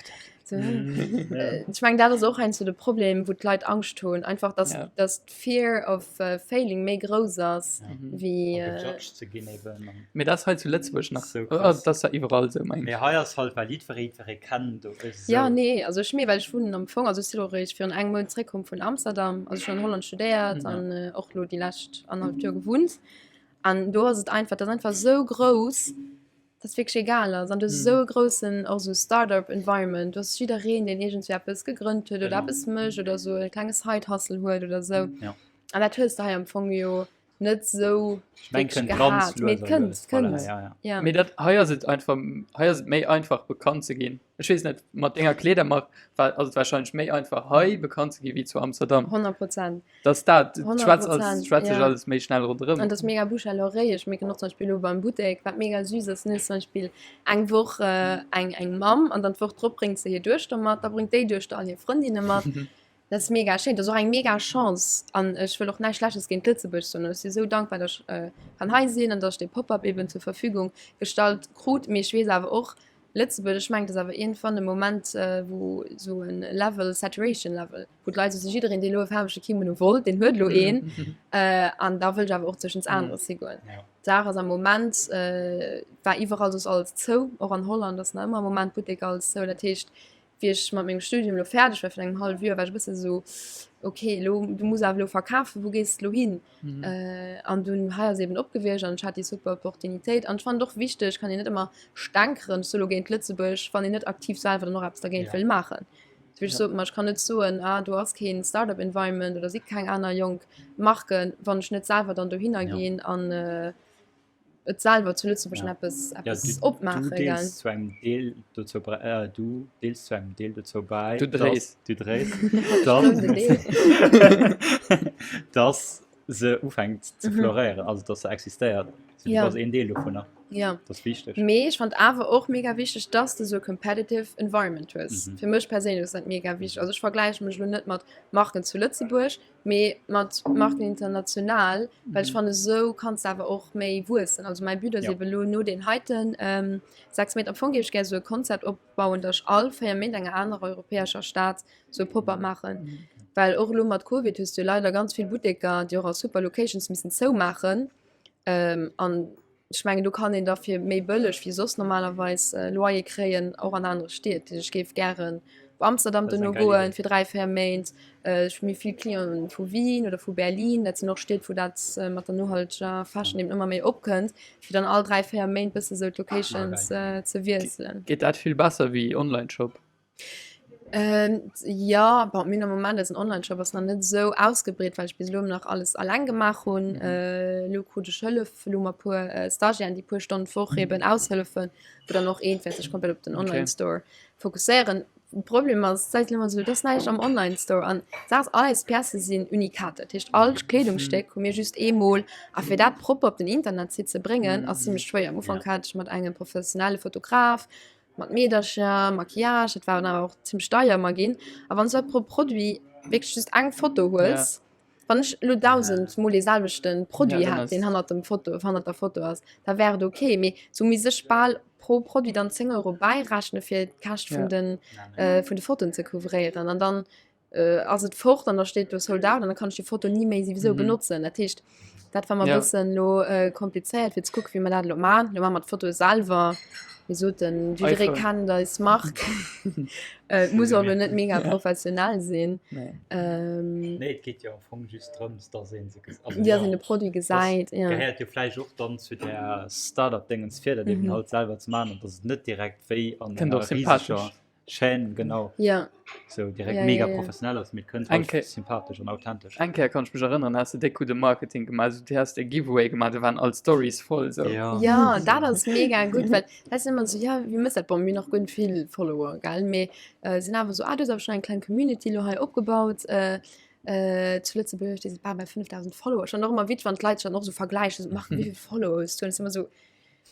ech mengen, dat ass och heiansdo de Problem, wou d'Leit Angscht hunn, einfach dass, Ja. dass d'Fear of failing méi grouss ass wéi. A gejudged ze ginn eben. Mee dat ass hei zu Lëtzebuerg nach, Sou oh, krass. dat ass ja iwwerall sou, meng Mee ech. hei ass halt, well jiddweree jiddweree kennt, do ass Ja, esou. nee, also ech mee, well ech wunnen am Fong, also ech si lo eréischt virun engem Mount zréckkomm vun Amsterdam, also ech hunn an Holland studéiert Ja. an och lo déi lescht annerhaleft Joer gewunnt. An do ass et einfach, dat ass einfach esou grouss, dass wierklech egal ass. An du hues esou e groussen och esou Start-up Environment, du hues jiddereen, deen iergendwéi eppes gegrënnt huet oder Genau. eppes mécht oder esou e klenge Side-Hustle huet oder esou. Ja. An dat hues de hei am Fong jo net esou Ech mengen, wierklech kënnt ganz gehat. Mee lues et a kënnt, lues, et voilà, kënnt. ja, ja. Ja. Mee dat hei ass et einfach, hei ass et méi einfach bekannt ze ginn. Ech weess net, mat denger Kleedermark war, ass et warscheinlech méi einfach hei bekannt ze gi wéi zu Amsterdam. 100 Prozent. Dass dat, 100 schwätz alles, Prozent, schwätzt sech ja. alles méi schnell ronderëm. An das mega Bouche à l'oreille. Ech mierken och zum Beispill elo beim Buttek, wat mega süß ass, dann hues du zum Beispill eng Woch eng, eng Mamm an dann d'Woch drop bréngt se hir Duechter mat, da bréngt déi Duechter all hir Frëndinne mat. Dat ass mega schéin, dat ass och eng mega Chance an ech wëll och näischt Schlechtes géint Lëtzebuerg soen. Ech si sou dankbar, datt ech kann hei sinn an datt ech dee Pop-up eben zur Verfügung gestallt krut. Mee ech weess awer och, Lëtzebuerg, ech mengen, et ass awer iergendwann e Moment, wou esou e Level, Saturation Level, wou d'Leit esou sinn, jiddereen, deen elo e faarwege Kimono wollt, deen huet elo een. An da wëll ech awer och zwëschent aneres higoen. D'Saach ass am Moment war iwwerall soss alles zou, och an Holland ass nach ëmmer am Moment d'Butteker alles zou. Dat heescht, wéi ech mat mengem Studium elo fäerdeg war virun engem hallwe Joer, war ech e bësse sou, ok, elo du muss awer elo verkafen, wou gees de elo hin? Mhm. Äh, an dunn hei ass eben opgewiescht an ech hat déi super Opportunitéit. An ech fannen et och wichteg, kann een net ëmmer stänkeren, ech soe lo géint Lëtzebuerg, wann een net aktiv selwer dann och eppes dergéint Ja. wëll maachen. Wéi ech Ja. sot, ma ech kann net soen, ah do ass keen Startup Environment oder si keng aner jonk Marken, wann ech net selwer dann dohinner Ja. ginn an äh, et selwer zu Lëtzebuerg Ja. eppes, Ja, eppes du, du opmaache, gell? deels zu engem Deel dozou brei, äh, du deels zu engem Deel dozou bäi, Du dréis. dass, du dréis, Sou den Deel. dass, dass se ufänkt ze Mhm. floréieren, also dass se existéiert. So, du Ja. bass een Deel dovunner. Ja. Dat ass wichteg. Mee ech fand awer och mega wichteg, dass de sou e competitive environment hues. Mhm. Fir mech perséinlech ass dat mega wichteg. Also ech vergläiche mech elo net mat Marken zu Lëtzebuerg, mee mat Marken international, well ech fannen, esou kanns de awer och méi wuessen. Also mäi But ass Ja. eben elo no deen heiten 6 Méint, am Fong géif ech gär esou e Konzept opbauen, datt ech all 4 Méint enger anerer europäescher Stad esou e Pop-up maachen. Well och elo mat Covid hues du leider ganz vill Butteker, déi och a super Locations missen zoumaachen. An ech mengen, do kann een da fir méi bëlleg wéi soss normalerweis Loyer kréien, och an anere Stied. Ech géif gären op Amsterdam dono goen fir 3, 4 Méint. Ech hu méi vill Clienten vu Wien oder vu Berlin. Dat sinn och Stied, wou dat mat der nohalteger Fashion eben ëmmer méi opkënnt, fir dann all 3, 4 Méint bësse sou d'Locations ze wiesselen. Geet dat vill besser wéi Online-Shop? Ähm, ja, bon, mir am Moment eisen Online-Shop ass nach net esou ausgebreet, well ech bis elo nach alles alleng gemaach hunn. Mhm. Äh, elo krut ech Hëllef, elo hu mer puer äh, Stagiairen, déi puer Stonnen d'Woch mhm. eben aushëllefen, wou dann och een wäert sech komplett op den okay. Online-Store fokusséieren. Problem ass, d'Leit sinn ëmmer esou, dat ass näischt am Online-Store. An d'Saach ass, all eis Piècë sinn Unikate. Dat heescht, all Kleedungsstéck hu mir just eemol. A fir dat propper op den Internetsite ze bréngen, ass zimmlech schwéier. Am Ufank hat ech mat engem professionelle Fotograf, mat Meedercher, Maquillage, dat war dann awer och zimmlech deier ëmmer ginn. A wann s du halt pro Produit wierklech just eng Foto hues, wann ech elo 1.000 mol dee selwechte Produit Ja, dann hätt, ass- deen hannert dem Foto, hannert der Foto ass, da wär et okay. Mee sou misst ech bal pro Produit dann 10 Euro bäirechne fir d'Käscht vun Ja. den, äh, vun de Fotoen ze couvréieren. An dann äh, ass et fort an da steet do sold out an da kann ech déi Foto ni méi souwisou Mhm. benotzen. Dat heescht, dat war mer Ja. bëssen lo äh, komplizéiert fir ze kucke wéi mer dat lo man. Lo man mer d'Fotoe selwer. Mir soten, jidderee iPhone. kennt eis Mark. äh, muss och lo net mega Ja. professionell sinn. Nee. Ähm, Nee, et geet jo am Fong just drëms, dass een se ges- also dass ja, een de Produit gesäit. Ja. gehéiert jo vläicht och dann zu der Startup-Dingens fir dat eben Mhm. halt selwer ze maachen an dass et net direkt wéi an Kënnt och enger sympathesch. riseger Chaîne, genau. Ja. So direkt Ja, mega ja, ja. professionell ass, mee kënnt Eng halt Kéier- sympathesch an authentesch. Eng Kéier kann ech mech erënneren, has de déck gudde Marketing gemaach, so, du has e Giveaway gemaach, do waren all d'Stories voll so. Ja. Ja, dat ass mega gutt, well dat sinn ëmmer esou, ja, wéi mëss dat? Bon, mir hunn nach guer net vill Follower, gell, mee äh, sinn awer esou, ah, du hues awer schonn eng kleng Community lo hei opgebaut äh, äh, zu Lëtzebuerg, déi si bal bei 5.000 Follower. Ech fannen och ëmmer witzeg, wann d'Leit sech dann och esou vergläichen, esou, Marc, wéi vill Follower hues du? An ech sinn ëmmer esou,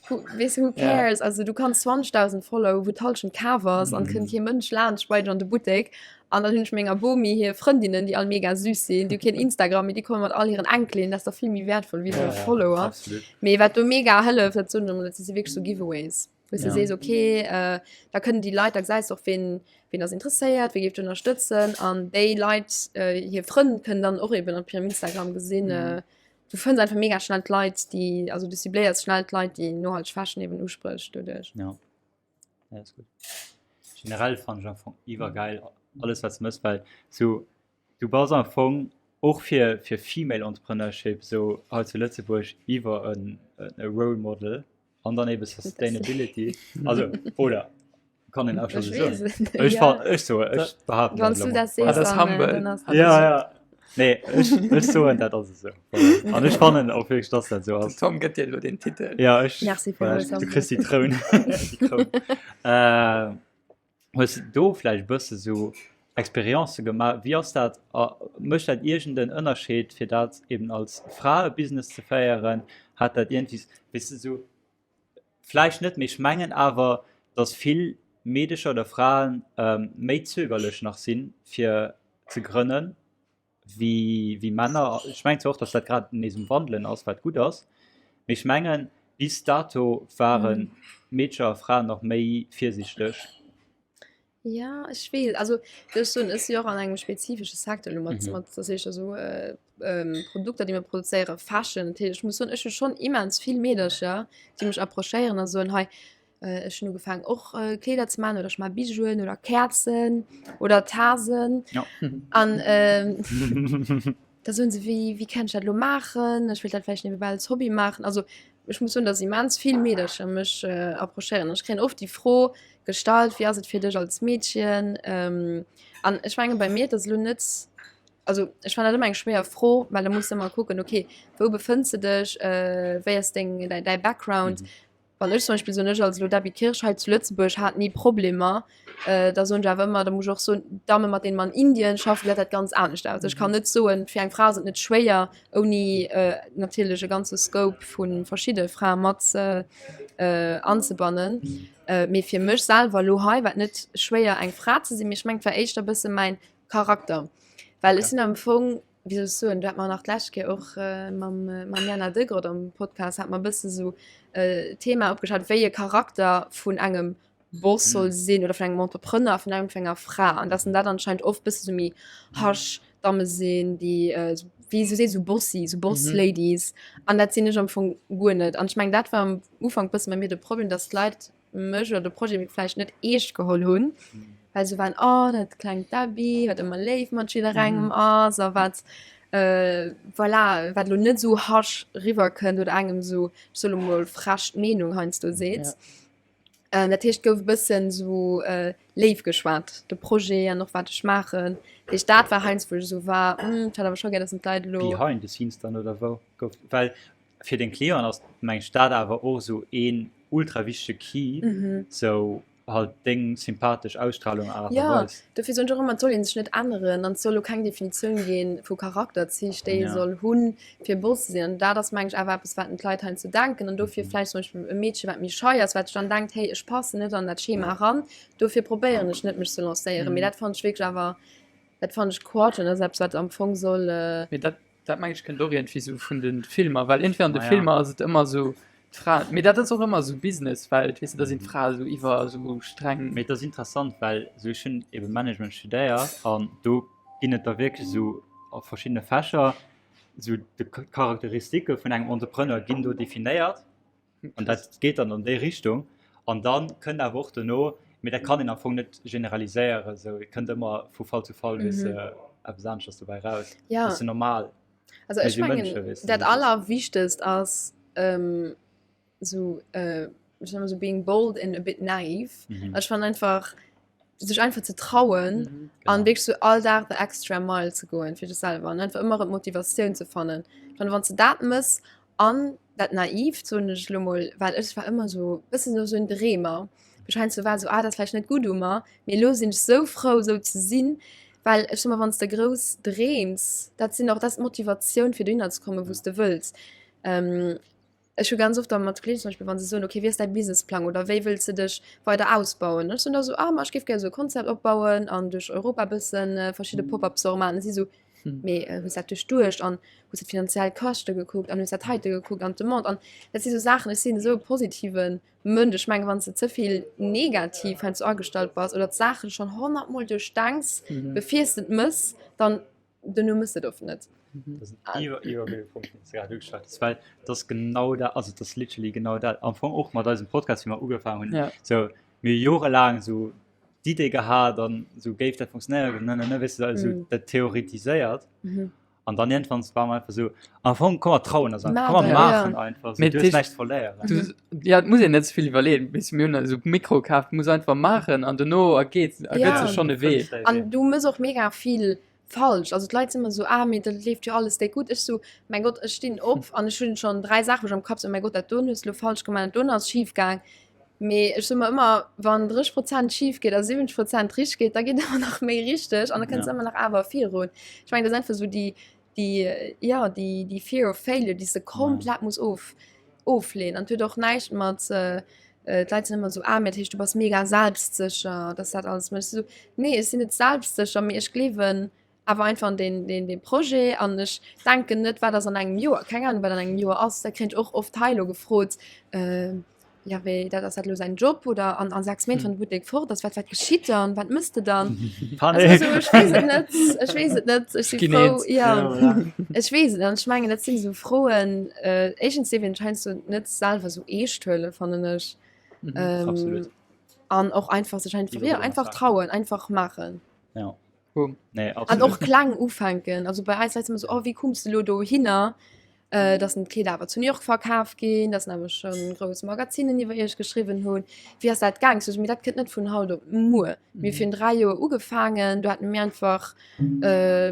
Who, weess du, who cares? Ja. Also du kanns 20.000 Follow, wou d'Halschent kaf ass an kënnt kee Mënsch laanscht bei dir an de Buttek. An dann hunn ech menger Bomi hir Frëndinnen, déi all mega süß sinn, déi hu keen Instagram, mee déi komme mat all hiren Enkelinnen, dat ass da vill méi wäertvoll wéi esou Ja, ja, Follower. absolut. Mee wat do mega hëlleft, dat soen ech ëmmer, dat si wierklech sou Giveaways, wou s du Ja. sees, okay, äh, da kënnen déi Leit, da gesäis du och, ween, ween ass interesséiert, wee géif dech ënnerstëtzen an déi Leit, äh, hir Frënn kënnen dann och eben op hirem Instagram gesinn, Mhm. äh, Du fënns einfach mega schnell d'Leit, déi, also du cibléiers schnell d'Leit, déi nohalteg Fashion eben uspricht doduerch. Ja. Ja, ist gut. Generell fand ich am Fong iwwergeil alles wat du mëss, well so du bass am Fong och fir fir Female Entrepreneurship so hei zu Lëtzebuerg iwwer en e Role Model an dann eben Sustainability also oder kann den auch schon so sagen. Ich ja. ich so ich behaupte Wann du das siehst, ah, das dann, äh, dann ja, ja. Nee, ich, ich so dat ass so. An ech fannen och wirklich dass dat so ass. Tom gëtt dir lo den Titel. Ja ech, Merci voilà, du kriss die Troun. die Kroun. Äh, hues du do vläicht bësse so Experience gemaach? Wie ass dat mécht dat iergend en Ënnerscheed fir dat eben als Fra e Business ze féieren? Hat dat iergendwéi weess de sou Vläicht net, mee ech mengen awer, datt vill Meedecher oder Fraen méi zögerlech nach sinn, fir ze grënnen, wéi wéi Männer. Ech mengen zwar och, datt dat grad nees um Wandelen ass, wat gutt ass, mee ech mengen, bis dato ware Meedcher a Fraen nach méi virsiichteg. Ja, ech weess, also ech soen, ech si och an engem spezifesche Secteur elo mat, mat dat heescht also Produkter, déi mir produzéieren, Fashion. Dat heescht, ech muss soen, ech hu schonn immens vill Meedercher, déi mech approchéieren a soen, hei ech hunn ugefaangen och Kleeder ze maachen oder ech maache Bijouen oder Käerzen oder Tasen. An da soen se, wéi wéi kann ech dat elo maachen, ech wéilt dat vläicht niewebäi als Hobby maachen. Also ech muss soen, datt immens vill Meedercher mech approchéieren. Ech kréien oft déi Fro gestallt, wéi ass et fir dech als Meedchen? An ech menge bei mir, et ass elo net, also ech fannen dat ëmmer eng schwéier Fro, well da muss de ëmmer kucken, okay, wou befënns de dech, wéi ass deng däi Background? Wann ech zum Beispill soen, ech als elo Debbie Kirsch hei zu Lëtzebuerg hat ni Problemer, da soen ech awer ëmmer, da muss ech och soen, d'Damme mat deene mer an Indien schaffen, gesäit dat ganz anescht aus. Ech kann net soen, fir eng Fra ass et net schwéier, ouni natierlech e ganze Scope vu verschidde Frae mat anzebannen. Mee fir mech selwer elo hei war et net schwéier eng Fra ze sinn, mee ech mengen et war éischter e bësse mäin Charakter, well ech sinn am Fong, wéi soll ech soen, do hat mer nach d'lescht Kéier och mam mam Jana Degrott am Podcast hat mer e bësse sou d'Thema opgeschat, wéi e Charakter vun engem Boss soll sinn oder vun engem Entrepreneur, vun engem vun enger Fra an dass en dat anscheinend oft bësse sou méi harsch. Damme sinn, déi wéi se seet, esou bossy, esou boss ladies. An dat sinn ech am Fong guer net. An ech mengen, dat war am Ufank bësse bei mir de Problem, dass d'Leit mech oder de Projet vläicht net eescht geholl hunn, well se waren, oh dat klengt Debbie, wat ëmmer léif mat jidderengem ass a wat voilà, wat elo net esou harsh riwwerkënnt oder engem esou, ech soe lo mol, frech d'Meenung heiansdo seet. Dat heescht, et gouf e bëssen esou léif geschwat, de Projet an och wat ech maachen. Dat heescht, dat war heiansdo, wou ech esou war, ech hätt awer scho gär, dass en d'Leit elo. Behind the scenes dann oder wou gouf, well fir deng Clienten ass meng ech dat awer och esou een ultra wichtege Key, sou halt deng sympathesch Ausstrahlung a Aart a Weis. Jo, dofir soen ech och ëmmer, et soll ee sech net änneren an et soll elo keng Definitioun gi vu Charakterzich, déi ee soll hunn, fir Boss ze sinn. An dat ass, meng ech, awer eppes, wat d'Leit heiansdo denken. An dofir vläicht zum Beispill e Meedche, wat méi schei ass, wat sech dann denkt, hey, ech passen net an dat Schema eran, dofir probéieren ech net, mech ze lancéieren. Mee dat fannen ech wierklech awer, dat fannen ech Quatsch an dat ass eppes, wat am Fong soll. Mee dat Dat meng ech kënnt och iergendwéi sou vun de Filmer, well iergendwéi an de Filmer ass et ëmmer sou d'Fraen, mee dat ass och ëmmer sou Businesswelt, weess de, da sinn d'Frae sou iwwer sou streng. Mee et ass interessant, well sou ech hunn ebe Management studéiert an do ginn et da wierklech sou a verschiddene Fächer sou d'Charakteristike vun engem Entrepreneur ginn do definéiert. An dat geet dann an déi Richtung. An dann kënnt awer och dono, mee dat kann een am Fong net generaliséieren, esou, et kënnt ëmmer vu Fall zu Fall, weess de, eppes aneschters dobäi raus. Ja. Dat ass jo normal. Also Mir ech si mengen, Mënsche, weess de, dat dat ass. Allerwichtegst ass, esou, ech soen ëmmer esou, being bold and a bit naive. Also ech fannen einfach, sech einfach ze trauen Mhm. an Genau. wierklech sou all Dag the extra mile ze goen fir dech selwer an einfach ëmmer erëm d'Motivatioun ze fannen. Ech fannen, wann s de dat mëss an dat Naivt, soen ech elo mol, well ech war ëmmer sou bëssen sou en Dreemer, wou ech heiansdo war sou, ah dat ass vläicht net gutt u mer, mee elo sinn ech sou frou sou ze sinn, well ech soe mer, wann s de grouss dreems, dat sinn och, dat ass d'Motivatioun fir dohinner ze kommen, wou s de wëlls. Ech hu ganz oft da mat Kollegen zum Beispill, wa se soen, okay, wéi ass däi Businessplang oder wéi wëlls de dech weider ausbauen? Ech soen da sou, ah ma ech géif gär esou e Konzept opbauen an duerch Europa e bëssen verschidde Pop-up-Store maachen. A si sou, mee hues dat duerchduecht an hues de d'finanziell Käschte gekuckt an hues dat heite gekuckt an d'Demande? An dat si sou Saachen, ech sinn esou e positive Mënsch, ech mengen, wann s de ze vill negativ heiansdo agestallt bass oder d'Saache schonn honnertmol duerchdenks, bevir s de et mëss, dann Duerno mëss de et oft net. Dat ass en iwwer, iwwer gudde Punkt, deen s de grad ugeschwat hues, well dat ass genau dat, also dat ass literally genau dat. Am Fong och mat eisem Podcast, wéi mer ugefaangen hunn. Ja. Sou, mir hu jorelaang esou d'Idee gehat an esou géif dat funktionéieren, ne, ne, ne, weess de, esou Mhm. dat theoretiséiert. Mhm. An dann iergendwann war mer einfach esou, am Fong, komm mer trauen eis einfach, komm mer Maachen, maachen ja. einfach, esou, Mee du hues dat heescht, näischt ze verléieren. Du, ja, et muss een net ze vill iwwerleeën, weess du, mir hunn esou Mikro kaf, muss einfach maachen an dono ergeet, ergëtt Ja. sech schonn e Wee. Fënns däi An Wee. du mëss och mega vill falsch. Also d'Leit sinn ëmmer esou, ah mee dat leeft jo alles déck gutt. Ech sou, mäin Gott, ech stinn op an ech hunn schonn 3 Saachen, wou ech am Kapp sinn, oh mäin Gott, dat doen hues de lo falsch gemaach, dat doen ass schif gaang. Mee ech soe mer ëmmer, wann 30 Prozent schif geet a 70 Prozent richteg geet, da geet ëmmer nach méi richteg an da kënns de Ja. ëmmer nach awer virun. Ech mengen, dat ass einfach esou déi, déi, jo, déi, déi Fear of failure, déi s de komplett muss of, ofleeën. An et huet och näischt mat, d'Leit sinn ëmmer esou, ah, mee dat heescht, du bass mega selbstsécher, dass dat alles méchs. Ech sou, nee, ech sinn net selbstsécher, mee ech gleewen awer einfach an deen, deen, dee Projet an ech denken net, wat ass an engem Joer, keng Ahnung, wat an engem Joer ass. Dat kréien ech och oft hei elo gefrot, ja, wéi, dat ass dat elo säin Job oder an, a 6 Méint, wann de Buttek fort ass, wat, wat geschitt dann, wat mëss de dann? Panik! Also, ech weess et net, ech weess et net, ech si Ginn frou, eens. ja. Ja, voilà. Ech weess et net an ech mengen, dat sinn esou Froen, éischtens dierf een sech heiansdo net selwer esou eescht huelen, fannen ech. Mhm. Absolut. An och einfach sech einfach, ja, einfach trauen, einfach maachen. Ja. Boom. Nee, An absolut. och kleng ufänken. Also bei eis Leit sinn ëmmer esou, oh, wéi kumms de elo dohinner? Äh, dass den d'Kleeder awer zu New York verkaf ginn, dass awer schon grouss Magazinen iwwer iech geschriwwen hunn. Wéi ass dat gaang? Sot ech, mee dat kënnt net vun haut op muer. Mir hu virun 3 Joer ugefaangen, do hate mir einfach, äh,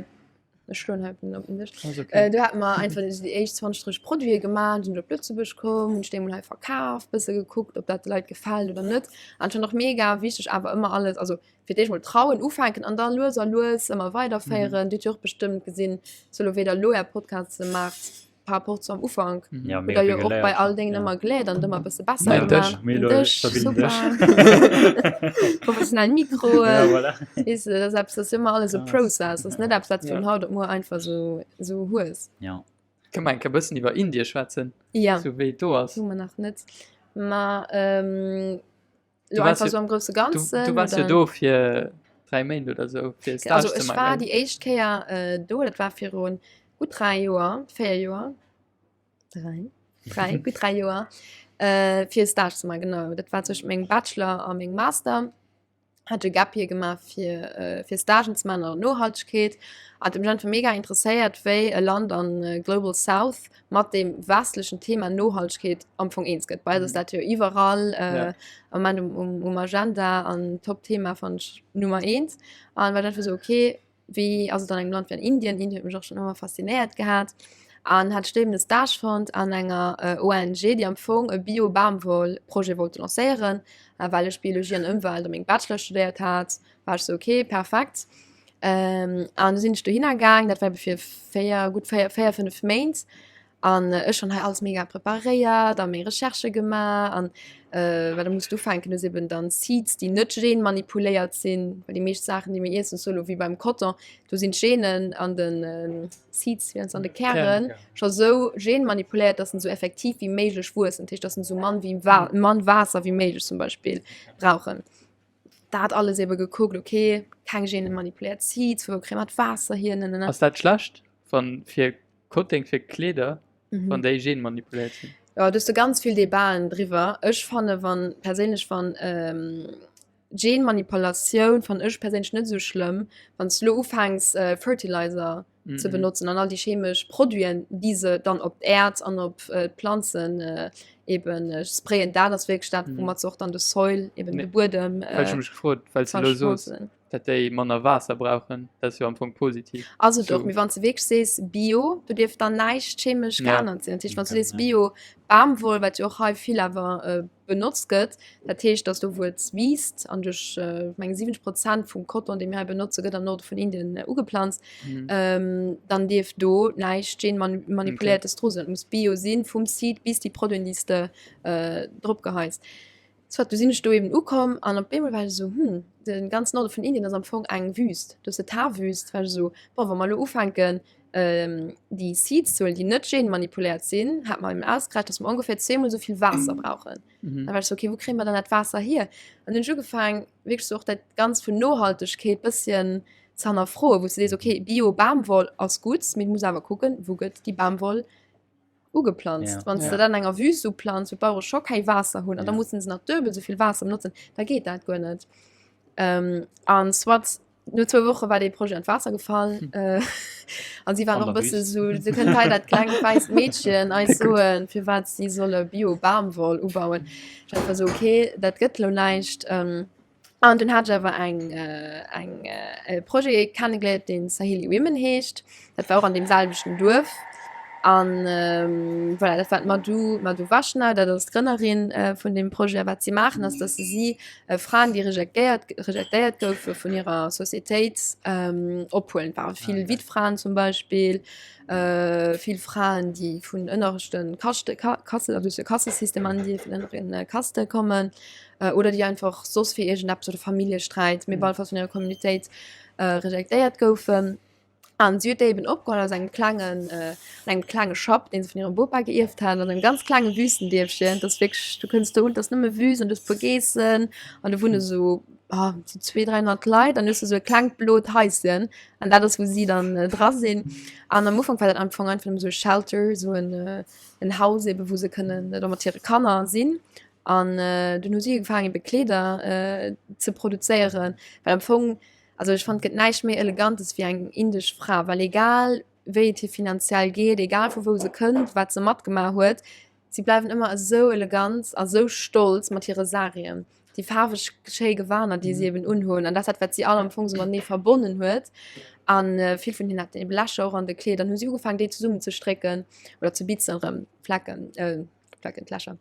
ech schloen hei op den, op den Dësch, Ass okay. äh, do hate mer einfach déi éischt 20, 30 Produite gemaach, sinn op Lëtzebuerg komm, hunn ech déi emol hei verkaf, bësse gekuckt, ob dat de Leit gefält oder net. An ech fannen och mega wichteg awer ëmmer alles, also fir d'éischt mol trauen, ufänken an dann lues a lues ëmmer weiderféieren. Dir hutt jo och bestëmmt gesinn, sou elo wéi der elo är Podcaste maacht par rapport zu am Ufank. Ja, Hutt mega der jo vill och bei geléiert. all Déngen Ja. ëmmer geléiert an et ëmmer e bësse besser Mein gemaach. Dësch. Mir Den elo Dësch, stabilen super. Dësch. Professionell Mikroen. Ja, voilà. Weess de, dat ass eppes, dat ass jo ëmmer alles e Krass. Process. Dat ass net eppes, wat s du Ja. vun haut op muer einfach sou, sou hues. Ja. Kënne mer eng Kéier e bëssen iwwer Indie schwätzen? Ja. Sou wéi et do ass. Hu mer nach net. Ma, ähm, Du Lo warst einfach jo, so am grouse du, Ganzen du warst jo oder? do fir. 3 Méint oder sou fir e Stage Also ze ech war maachen. déi éischt Kéier äh, do, dat war virun gutt 3 Joer, 4 Joer, 3, 3, gutt 3 Joer, äh, fir e Stage ze maachen, genau. Dat war zwëschent mengem Bachelor a mengem Master. Hat e Gap Year gemaach fir, äh, fir Stagen ze maachen an der Nohaltegkeet. Hat mech einfach mega interesséiert, wéi e Land an äh, Global South mat deem westlechen Thema Nohaltegkeet am Fong eens gëtt. Bei eis ass dat jo iwwerall äh, Ja. am Moment um, um, um Agenda an Top-Thema fand ech Nummer eent. An war einfach so, okay, Wéi ass et an engem Land wéi an Indien? Indien huet mech och schonn ëmmer faszinéiert gehat. An hat ech do eben e Stage fonnt an enger ONG, déi am Fong e Bio-Bamwoll-Projet wollte lancéieren. A well ech Biologie an Ëmwelt a mengem Bachelor studéiert hat, war ech sou, okay, perfekt. An du sinn ech dohinner gaang, dat war ebe fir 4, gutt 4, 4, 5 Méint. An ech schonn hei alles mega preparéiert a meng Recherchë gemaach an well da muss du ufänken, du hues eben dann Seeds, déi net genmanipuléiert sinn, well déi meescht Saachen, déi mir iessen, sou elo wéi beim Coton, do sinn d'Genen an de Seeds, wéi nennt se, an de Kären scho sou genmanipuléiert, dass se sou effektiv wéi méiglech wuessen, dat heescht, dass se sou mann wéi mann Waasser wéi méiglech zum Beispill brauchen. Dat alles ebe gekuckt, okay, keng genmanipuléiert Seeds, wou kréie mer d'Waasser hier, nanana. Ass dat schlecht, wann fir Kotteng fir Kleeder, mhm. wann déi genmanipuléiert sinn? Ja, du du ganz vill Debatten driwwer. Ech fanne wann perséinlech wann ähm, Genmanipulatioun fan ech perséinlech net so schlëmm, wann du lo ufänks äh, Fertilizer mm -hmm. ze benutzen an all die chemesch Produiten, déi se dann op d'Erd an op äh, d'Planzen äh, eben äh, sprayen, dat ass wierklech dat, mm. woumat se och dann de Soil eben nee. de Buedem äh, well ich mech gefrot, well se lo soos. Dat déi manner Waasser brauchen, dat ass jo am Fong positiv. Ass et och, mee wann s de wierklech sees Bio, do dierf dann näischt chemesch geännert sinn. Dat heescht, wann s du sees Bio Bamwoll, wat jo och hei vill awer benotzt gëtt, dat heescht, datt do wou et wiisst an duerch, ech mengen 70 Prozent vum Coton, dee mir hei benotze gëtt am Norde vun Indien ugeplanzt, dann dierf do näischt genmanipuléiertes dru sinn. Et muss Bio sinn, vum Seed bis déi Produiten, déi s de drop geheis. Soit, du sinn ech do eben ukomm an op eemol war ech esou, hm, de ganzen Norde vun Indien ass am Fong eng Wüst, do ass de Thar-Wüst, war ech esou, bon, wa mer elo ufänken déi Seeds ze huelen, déi net genmanipuléiert sinn, hat mer eben ausgerechent, dass mer ongeféier zweemol esou vill Waasser brauchen. Da war ech esou, okay, wou kréie mer dann dat Waasser hier? An dunn hunn ech ugefaang, wierklech esou och dat Ganzt vun Nohaltegkeet bësschen ze hannerfroen, wou s du sees, okay, Bio-Bamwoll ass gutt, mee du muss awer kucken, wou gëtt déi Bamwoll ugeplanzt. Ja. Wann ja. du dann enger Wüst uplanzt, wo d'Bauere scho kei Waasser hunn, an ja. da mussen se nach duebel souvill Waasser benutzen, da geet dat guer net. Ähm, an soit no zwou Woche war dee Projet an d'Waasser gefall. Hm. Äh, an si waren och bësse so, du kënnt hei dat klengt wäisst Meedchen eis soen, firwat si solle Bio-Bamwoll ubauen. Ech war so, okay, dat gëtt lo näischt. Ähm, An dunn hat ech awer eng, eng e Projet kennegeléiert, deen Saheli Women heescht. Dat war och an deem selwechten Duerf. An voilà, dat war d'Madhu, Madhu Vaishnaw, dat ass d'Grënnerin vun deem Projet. A wat si maachen, ass, datt se si Fraen, déi rejectéiert, rejectéiert goufe vun hirer Societéit, ophuelen. Et ware vill Wittfraen zum Beispill, vill Fraen, déi vun ënnereschte Kaste, Kasse, also duerch de Kastesystem an déi vun ënnere Kaste kommen. äh, oder déi einfach soss fir iergendeppes oder Familljesträit, mee mhm. bal vun hirer Communitéit äh, rejektéiert goufen. An si huet déi eben opgeholl aus engem klengen äh, an engem klenge Schapp, deen se vun hirem Bopa geierft hat, an engem ganz klenge Wüstendierfchen. Das wierklech, du kënns do un, das nëmme Wüst an du hues puer Geessen an do wunne so ah, so 200, 300 Leit an du hues so e klengt blot Haischen an dat ass wou si dann äh, dra sinn. An am Ufank war dat am Fong einfach nëmme so e Shelter, so en, äh, en Haus eben, wou se kënnen da mat hire Kanner sinn. An dunn hu si ugefaangen ebe Kleeder ze produzéieren, well am Fong, also ech fannen et gëtt näischt méi Elegantes wéi eng indesch Fra, well egal wéi et hir finanziell geet, egal vu wou se kënnt, wat se matgemaach huet, si bleiwen ëmmer esou elegant a sou stolz mat hire Sarien, déi faarweg schéi Gewaner déi si eben unhunn an dat dat wat si all am Fong sou matenee verbonnen huet. An vill vun hinnen haten ebe Lächer och an de Kleeder, dann hu si ugefaangen déi zesummen ze strécken oder ze bitzen erëm, Flecken, Flecken, d'Lächer.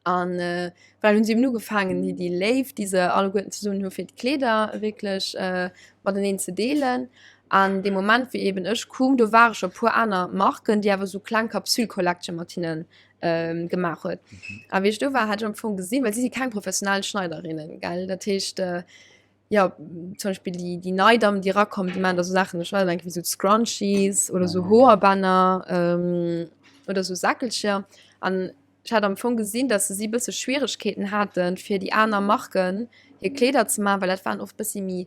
An äh, well hunn si eben ugefaangen, déi, déi Léift, déi se alleguerten zesummen hu fir d'Kleeder wierklech äh, mateneen ze deelen. An dee Moment, wéi eben ech koum, do ware scho puer aner Marken, déi awer sou kleng Capsule Collection mat hinnen ähm, gemaach huet. A wéi ech do war, hat ech am Fong gesinn, well si si keng professionell Schneiderinnen, gell, dat heescht, äh, ja zum Beispiel die, die nei Damm die rakommen, die machen da so Sachen ich weiß nicht, wie so Scrunchies oder so Hoerbänner ähm, oder so Säckelcher an ich hat am Fong gesinn, dass se si bësse Schwierigkeeten haten fir die aner Marken hir Kleeder ze machen, well dat waren oft bëssi méi.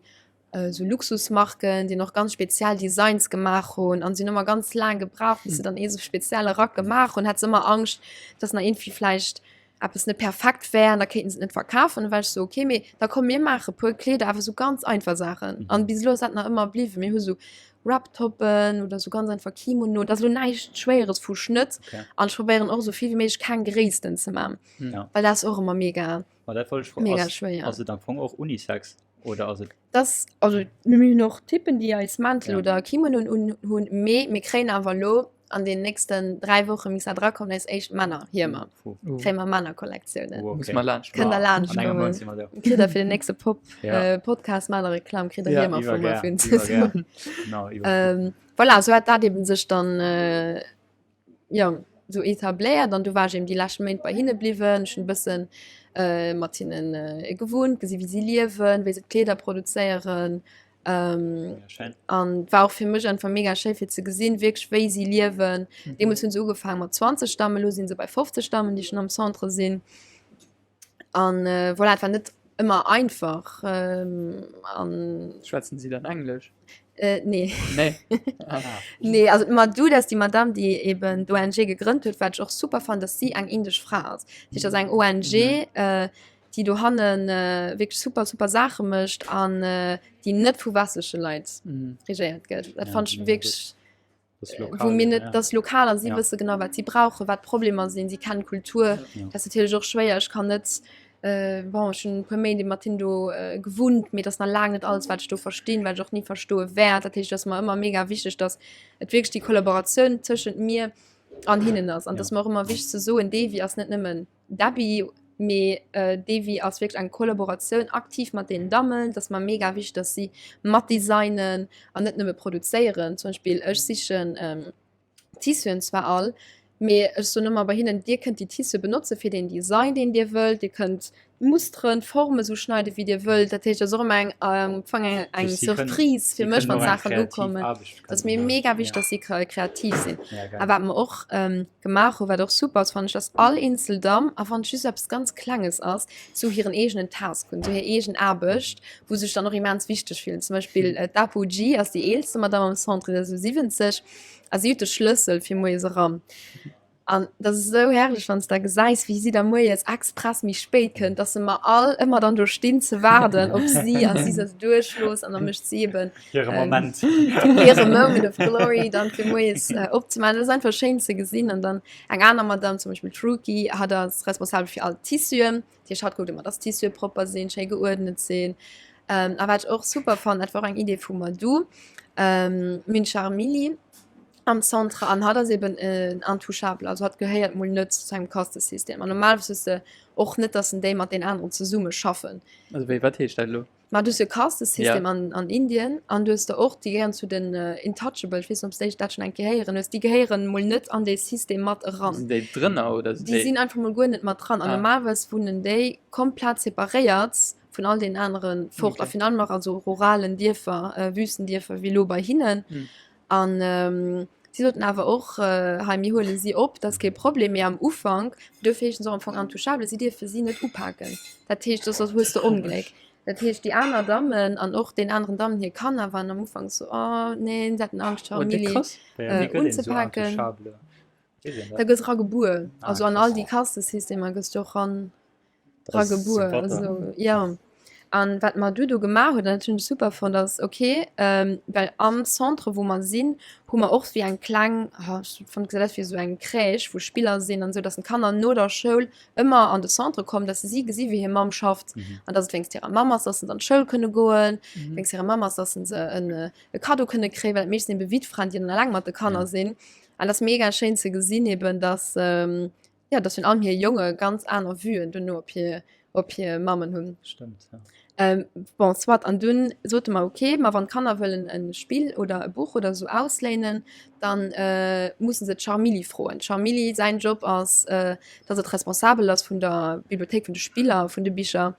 Sou Luxusmarken, déi och ganz speziell Designs gemaach hunn an si hunn ëmmer ganz laang gebraucht, bis se dann ee sou spezielle Rack gemaach hunn. Hat se ëmmer Angscht, dass nach iergendwéi vläicht eppes net perfekt wär an da kéinten se et net verkafen. An da war ech sou, okay, mee da komm mir maache puer Kleeder, awer sou ganz einfach Saachen. An bis elo ass dat nach ëmmer bliwwen. Mir hu sou Wrap-Toppen oder sou ganz einfach Kimono. Dat ass elo näischt Schwéieres vu Schnëtt. An ech probéieren och sou vill wéi méiglech keng Gréissten ze man, well dat ass och ëmmer mega. Ma dat wollt ech froen. Mega schwéier. Ass et am Fong och Unisex oder ass et. Das, also mir hunn och Typen, déi eis Mäntel ja. oder Kimonoen unhunn, mee mir kréien awer elo an den nächsten 3 Woche miss dat erakommen, eis éischt Männerhiemer. Uh. Kréie mer Männerkollektiounen. Uh, okay. Muss mer laanscht Kënnt der laanscht kommen. Kritt der fir den nächste Pop, ja. äh, Podcast Männerreklamm, kritt der ja, Hiemer vu mer. Genau, ähm, voilà, so hat dat eben sech dann äh, jo sou etabléiert an du war ech eben déi lescht Méint bei hinne bliwwen. Ech hunn e bëssen mat hinnen gewunnt, gesi wéi si liewen, wéi se d'Kleeder produzéieren. An et war och fir mech einfach mega schéi fir ze gesinn wierklech wéi si liewen. Deemools hunn se ugefaange mat 20 Dammen, elo si se bei 50 Dammen, déi schonn am Centre sinn. An voilà, et war net ëmmer einfach an. Schwätzen si dann Englesch? Äh, nee. Nee. Ah. Nee, also d'Madou, dat ass déi Madame, déi eben d'ONG gegrënnt huet, wat ech och super fannen, dass si eng indesch Fra ass. Dat heescht, dat ass eng ONG, Mhm. äh, déi dohannen äh, wierklech super, super Saache mécht an äh, déi net vu westleche Leit Mhm. regéiert gëtt. Dat Ja, fand ech mega wierklech Das wou lokal, mir net ja. das lokal an si Ja. wësse genau wat si brauche wat Problemer sinn si kennen Kultur Ja. dat ass natierlech och schwéier ech kann net äh, bon ech hunn e puer Méint mat hinnen do äh, gewunnt mee dat ass nach laang net alles wat ech do verstinn wat ech och ni verstoe wäert dat heescht dat ass mer ëmmer mega wichteg dass et wierklech déi Kollaboratioun tëschent mir an hinnen ass an Ja. dat ass mer och ëmmer wichteg ze soen Devi ass net nëmmen Debbie, mee Devi ass wierklech eng Kollaboratioun aktiv mat deenen Dammen. Et ass mer mega wichteg, dass si mat designen an net nëmme produzéieren. Zum Beispill ech sichen Tissuen zwar all, mee ech soen ëmmer bei hinnen, Dir kënnt déi Tissue benotze fir deen Design, deen Dir wëllt. Dir kënnt Musteren, Forme sou schneide wéi Dir wëllt. Dat heescht, et ass och ëmmer eng am Fong eng eng Surprise fir mech, wann d'Saachen ukommen. Et ass mir mega wichteg, dass si kreativ sinn. A wat mer och gemaach hunn, wat och super ass, fannen ech, dass all eenzel Damm, a wann et just eppes ganz Klenges ass, sou hiren eegenen Task hunn, sou hir eegen Aarbecht, wou se sech dann och immens wichteg fillen. Zum Beispill d'Apu G ass déi eelste Madamm am Centre, déi ass esou 70 a si huet de Schlëssel fir moies eran. An dat ass esou herrlech, wann s de da gesäis, wéi si da moies express méi spéit kënnt, dass se mer all ëmmer dann do stinn ze waarden op si a si se duerchlooss an da mécht si eben hire Moment hire Moment of Glory dann fir moies opzemaachen. Dat ass einfach schéin ze gesinn. An dann eng aner Madamm, zum Beispill d'Ruki, hatt ass responsabel fir all d'Tissuen. Dat heescht, hatt kuckt ëmmer, dass d'Tissue propper sinn, schéi geuerdnet sinn. A wat ech och super fannen, dat war och eng Idee vum Madou, mir hunn d'Charmilly am Centre an hatt ass eben en Intouchable, also hatt gehéiert mol net zu engem Kastesystem. An normalerweis hues de och net, dass en déi mat den aneren zesumme schaffen. Also wéi, wat heescht dat elo? Ma du hues e Kastesystem Ja. an, an Indien an du hues der och, déi gehéieren zu den Intouchable, ech weess net, ob s de dat schonn eng Kéier héieren hues, déi gehéieren mol net an dee System mat eran. Sinn déi drënner oder sinn Déi déi? sinn einfach mol guer net mat dran. An Ah. normalerweis wunnen déi komplett separéiert vun all den anere fort a Okay. virun allem nach a sou ruralen Dierfer, Wüstendierfer wéi elo bei hinnen. Mhm. An ähm, si soten awer och, äh, hei mir huele si op, dat ass kee Problem, mee am Ufank, duerfir heeschen se och am Fong Intouchable, si dierfe si net upaken. Dat heescht, soss hues de Ongléck. Dat heescht, déi aner Dammen an och den aneren Dammen hir Kanner waren am Ufank sou, oh neen, si haten Angscht, Oh, déi Charmilly krass. äh, unzepaken. Da gëss era gebuer. Ah, Also an all krass. déi Kastesystemer gëss du och ran. Das dra gebuer also ja an wat mer du do gemaach huet dat hunn ech super fonnt ass okay ähm, well am Centre wou mer sinn hu mer och wéi eng kleng ha ech fonnt gesäit aus wéi esou eng Crèche wou Spiller sinn an esou dass d'Kanner no der Schoul ëmmer an de Centre kommen dass se si gesi wéi hir Mamm schafft Mhm. an dass et wéinst hirer Mamm ass dass se an d'Schoul kënne goen Mhm. wéinst hirer Mamm ass dass se en e Cadeau kënne kréien well et meeschtens ebe Witfraen déi dann eleng mat de Kanner Ja. sinn an dat ass mega schéin ze gesinn eben dass ähm, ja, dass virun allem hir Jonge ganz aner Vuen duerno op hir, op hir Mammen hunn. Stëmmt, ja. Ähm, bon, soit, an dunn sote mer, okay, ma wann d'Kanner wëllen e Spill oder e Buch oder sou ausléinen, dann äh, mussen se d'Charmilly froen. D'Charmilly säin Job ass, äh, dass et responsabel ass vun der Bibliothéik, vun de Spiller, vun de Bicher.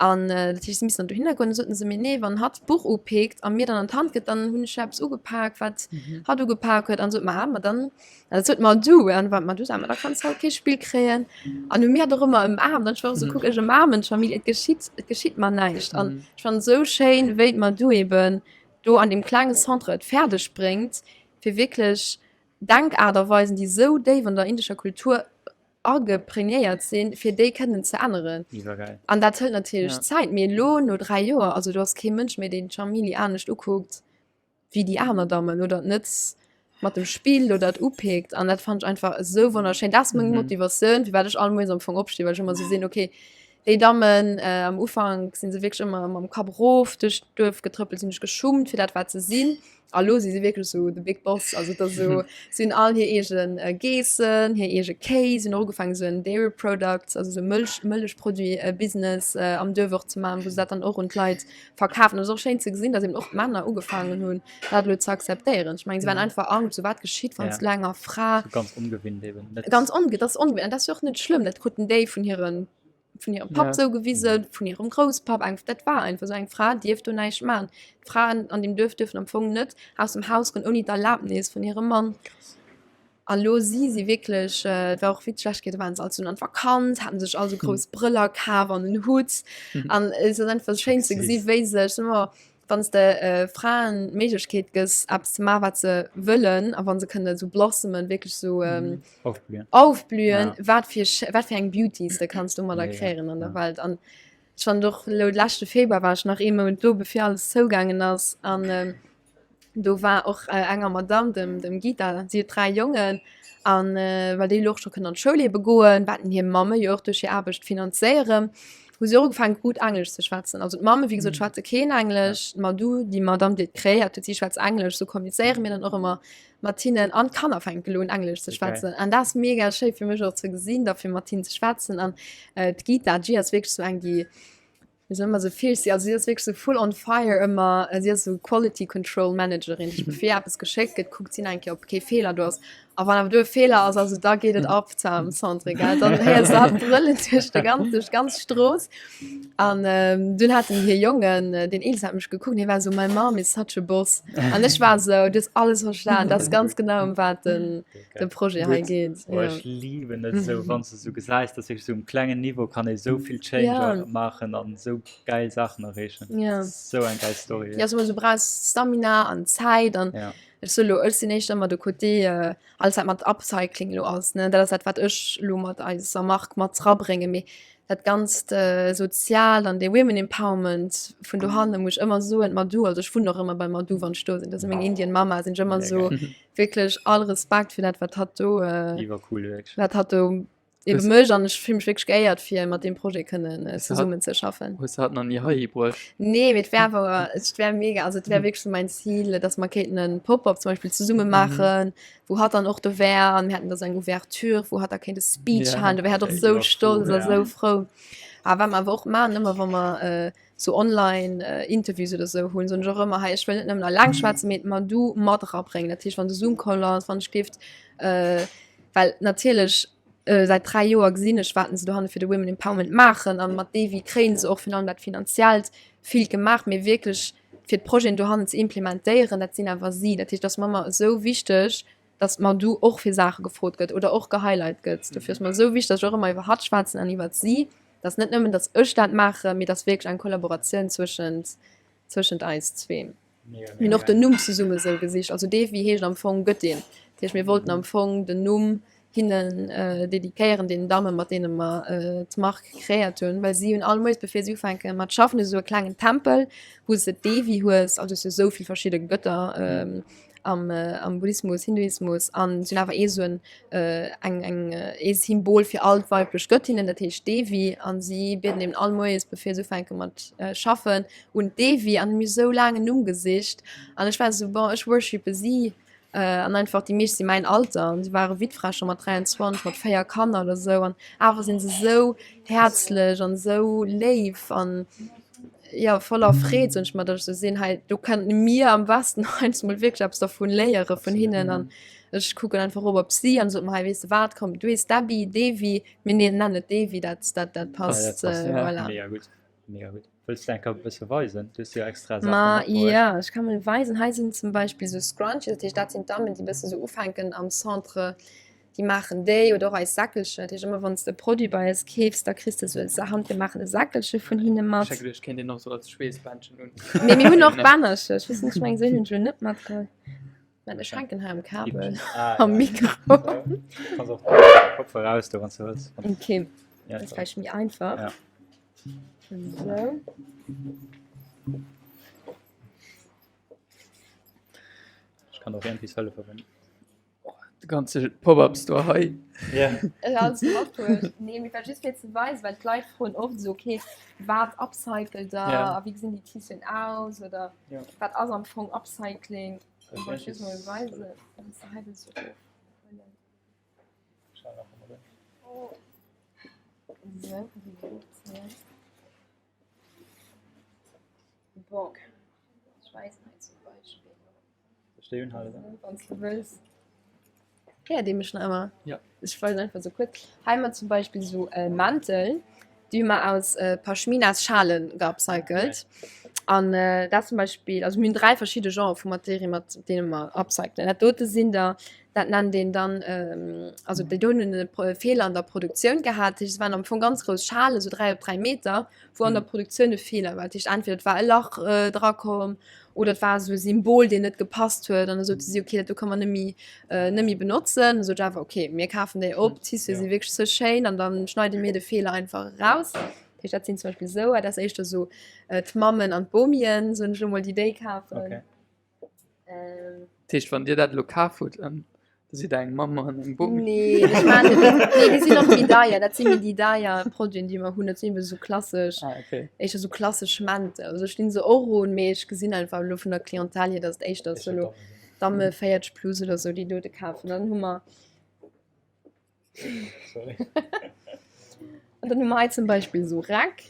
An dat heescht, si missen dann dohinner goen. Da soten se mir, nee, wann hatt d'Buch upeekt a mir dann an d'Hand gëtt, dann hunn ech jo eppes ugepak, wat hatt ugepak huet. An sot mer, ah, ma dann, dat sot mer du. An wat mer du, ma da kanns haut kee Spill kréien. An hu mir hatt och ëmmer ëmaarmt. An ech war och esou, kuck, ech ëmaarmen d'Famill, et geschitt, et geschitt mer näischt. An ech fannen et esou schéin, wéi d'Madou eben do an deem klenge Centre et fäerdeg bréngt, fir wierklech Denkaart a Weisen, déi esou déif an der indescher Kultur ageprägnéiert sinn, fir déi kënnen ze änneren. Iwwergeil. An dat hëlt natierlech Ja. Zäit, mee elo no 3 Joer, also do ass kee Mënsch méi, deen d'Chamili anescht ukuckt wéi déi aner Dammen oder net mat dem Spill oder et upeekt. An dat fannen ech einfach esou wonnerschéin. Dat ass meng Mhm. Motivatioun, firwat ech all Moies am Fong opstinn, well ech ëmmer esou sinn, okay, déi Dammen, äh, am Ufank sinn se wierklech ëmmer mam Kapp erof duerch d'Duerf getrëppelt, sinn sech geschummt fir dat wat se sinn. A lo si si wierklech sou the big boss, also et ass sou, si hunn all hir eegen Geessen, hir eege Kéi, si hunn och ugefaangen sou en Dairy Products, also sou Mëlch, Mëllechproduit Business am Duerf och ze maachen, wou se dat dann och un d'Leit verkafen. Dat ass och schéin ze gesinn, datt eben och d'Männer ugefaangen hunn dat elo ze akzeptéieren. Ech mengen, se waren einfach Angscht, sou wat geschitt wann s du enger Fra. Sou ganz ongewinnt eben, net. Ganz onge, dat ass ongewinnt an dat ass jo och net schlëmm, dat kruten déi vun hiren vun hirem Papp ja. sou gewisen, vun hirem Grousspapp eng dat war einfach so eng Fra dierf do näischt man. D'Fraen an dem Duerf dürfen am Fong net aus dem Haus goen ouni d'Erlaabnis vun hirem Mann. A lo si si wierklech äh, war och witzeg, lescht Kéier waren se all zesummen an d'Vakanz, haten sech all sou grouss Brëller kaf an en Hutt. An et ass einfach schéin ze gesi wéi sech ëmmer wann s de Fraen d'Méiglechkeet gëss, eppes ze maachen, wat se wëllen, a wann se kënne sou blossomen, wierklech sou Aufblühen. aufblühen, Ja. wat fir sch- wat fir eng Beauties de kanns domadder Mega, kréieren an der ja. Welt. An ech fand och elo leschte Februar war ech nach ee Mount do, bevir alles zougaangen ass. An ähm, do war och äh, enger Madame, dem, dem Gita, si huet 3 Jongen, an äh, well déi elo och scho kënnen an d'Schoul ebe goen, wat hir Mamme jo och duerch hir Aarbecht finanzéieren, hu se och ugefaangen gutt Englesch ze schwätzen. Also d'Mamme wéi gesot schwätze keen Englesch, d'Madou, déi Madame déi et kreéiert huet, si schwätzt Englesch, sou kommunizéiere mir dann och ëmmer mat hinnen an d'Kanner fänke elo un Englesch ze schwätzen. An dat ass mega schéi fir mech och ze gesinn, da fir mat hinnen ze schwätzen. An d'Gita, d'Gi ass wierklech sou eng déi Mir sinn ëmmer sou fierce, also si ass wierklech sou full on fire ëmmer. Si ass sou Quality Control Managerin. Déi bevir eppes geschéckt gëtt, kuckt si nach eng Kéier, ob kee Feeler do ass. A wann awer do e Feeler ass, also da geet et ab zwar am Centre, gell. Dann héiers de hatt brëllen duerch de ganz, duerch d'ganz Strooss. An dunn haten hir Jongen, deen Eelsten hat mech gekuckt, hie war sou, My mom is such a boss. An ech war sou, du hues alles verstan, dat ass ganz genau ëm wat den, de Projet hei geet. Oh, ech liben et esou, wann s de sou gesäis, dass wierklech sou um klengen Niveau kann ee sou vill Change Ja. maachen an sou geil Saachen erreechen. Ja. Sou eng geil Story. Ja, so, du brauchst Stamina an Zäit an Ja. ech so lo, ech sinn éischter ëmmer de Côté äh, alles wat mat Upcycling lo ass, ne, dat ass dat wat ech lo mat eiser Mark mat rabréngen, mee dat ganzt äh, Soziaalt an dee Women Empowerment vun dohanne muss ech ëmmer soen, d'Madou, also ech wunnen och ëmmer bei Madou, wann ech do sinn, dat ass meng Indian Mama, sinn ech ëmmer Mega. sou Wierklech all Respekt fir dat wat hatt do äh, Iwwercool wierklech. wat hatt do ebe Hues- mécht an ech fill mech wierklech geéiert fir mat deem Projet kënnen äh, Hues du hatt- zesummen ze schaffen. Hues du hatt nach ni heihi bruecht? Nee, mee et wär awer et wär mega, also et wär wierklech sou mäin Zil, dass mer kéinten en Pop-up zum Beispill zesumme maachen, wou hatt dann och do wär an mir hätten da sou eng Ouverture, wou hatt da kéint e Speech Ja. halen, do wär hatt och sou Iwwercool, stolz a ja. sou frou. A wat mer awer och maachen, ëmmer wa mer äh, sou online Interviews oder sou hunn, soen ech och ëmmer, hei ech wëll net nëmmen alleng schwätzen, mee d'Madou mat erabréngen. Dat heescht, wann de Zoom-Call ass, wann ech géif, well natierlech säit 3 Joer gesinn ech, wat se dohanne fir de Women Empowerment maachen an mat Devi kréien se och virun allem dat Finanziellt vill gemaach, mee wierklech fir d'Projeten dohannen ze implementéieren, dat sinn awer si. Dat heescht, et ass mer ëmmer esou wichteg, dass d'Madou och fir Saache gefrot gëtt oder och gehighlight gëtt. Dofir ass mer esou wichteg, dass ech och ëmmer iwwer hatt schwätzen an iwwer si, dass net nëmmen, dass ech dat maachen, mee dass wierklech eng Kollaboratioun zwëschent, zwëschent eis zwee. Mega, Mir hunn mega och den geil. Numm zesumme sou gesicht. Also Devi heescht am Fong Gëttin. Dat heescht, mir wollten am Fong den Numm hinnen dediquéieren, deenen Damme mat deene mer d'Mark kreéiert hunn, well si hunn all Moies, bevir si ufänke mat schaffen, esou e klengen Tempel, wou s de d'Devi hues, also et si esou vill verschidde Gëtter am am Buddhismus, Hinduismus an si hunn awer ee sou en eng eng ee Symbol fir all d'weiblech Gëttinnen, dat heescht Devi an si bieden eben all Moies, bevir si ufänke mat schaffen, un d'Devi an hu mir esou laang en Numm gesicht an ech war esou, bon, ech worshipe si. An einfach déi meescht si mäin Alter an si ware Wittfra scho mat 23, mat 4 Kanner oder sou an awer sinn se sou häerzlech an sou léif an jo voller Freed soen ech mer, datt ech sou sinn, hei do kënnte mir am Westen heiansdo mol wierklech eppes dervun léiere vun hinnen an ech kucken einfach erop op si an sot mer hei weess de wat, komm du hees Debbie, Devi, mir nennen et Devi, dat dat dat passt, voilà. Mega gutt. Mega gutt. Wëlls de enker e bësse weisen? Du hues jo extra Saache Ma matbruecht. ja, ech ka mol weisen. Hei sinn zum Beispill sou Scrunchies, dat heescht dat sinn d'Dammen, déi bësse sou ufänken am Centre, déi maachen déi oder och eis Säckelchen. Dat heescht ëmmer wann s de e Produit bei eis keefs, da kriss de sou e handgemaachte Säckelche vun hinne mat. Ech hat geduecht, ech kéint een och sou als Schweessbändchen un. Nee, mir hunn och Bännercher. Ech weess net, ech mengen esou een hunn ech elo net matgeholl. Mä ech hänken hei am Kabel, Ah, am ja. Mikro. Kanns och Kopf eraus do, wann s du wëlls. Okay, Ja, dat ass vläicht méi einfach. Ja. Sou. Ech kann och iergendwéi hëllefen, wann. De ganze Pop-up Store hei. Ja. Ech alles matbruecht. Nee, mee war just fir ze weisen, well d'Leit froen oft esou, okay, wat upcycelt der Ja. a wéi gesinn déi Tissuen aus oder Ja. wat ass am Fong Upcycling? Ech Wollt just mol weisen, wann s de hei wëlls ofhuelen. Schau nach emol. Esou, wéi geet Bon, ech weisen hei zum Beispill. Soll ech déi unhalen? Wann s du wëlls. Héiert ee mech nach ëmmer? Ja. Ech weisen einfach sou kuerz. Hei hu mer zum Beispill sou Mäntel, déi hu mer aus Pashminas-Schale geupcycelt. An dat zum Beispill, also mir hunn 3 verschidde Genrë vu Materie mat deene mer upcyclen. Dat dote sinn der, dat nennt een dann, also déi do hunn e Feeler an der Produktioun gehat. Dat heescht, et waren am Fong ganz grouss Schalen, sou 3 op 3 Meter, wou an der Produktioun e Feeler war. Dat heescht, entweder et war e Lach drakomm oder et war esou e Symbol, deen net gepasst huet an da sote si, okay, dat do ka mer net méi, net méi benotzen. Da sot ech awer, okay, mir kafen déi op, d'Tissue si wierklech ze schéin an da schneide mir de Feeler einfach eraus. Dat heescht, dat sinn zum Beispill esou, dat ass éischter esou d'Mammen an d'Bomien, soen ech elo mol, déi déi kafen. Okay. Dat heescht, wann Dir dat elo kaf hutt, da sidd Der eng Mamm an eng Bomi? Nee, ech man, nee, déi sinn och méi deier. Dat si méi déi deier Produiten, déi mer hunn. Dat sinn eben esou klassesch, Ah, okay. éischter esou klassesch Mäntel. Also ech dinn se och un, mee ech gesinn einfach elo vun der Clientèle hier, dass et éischter esou elo Damme 40 plus oder esou, déi dote kafen. Dann hu mer. Sorry. An dann hu mer hei zum Beispill esou Räck.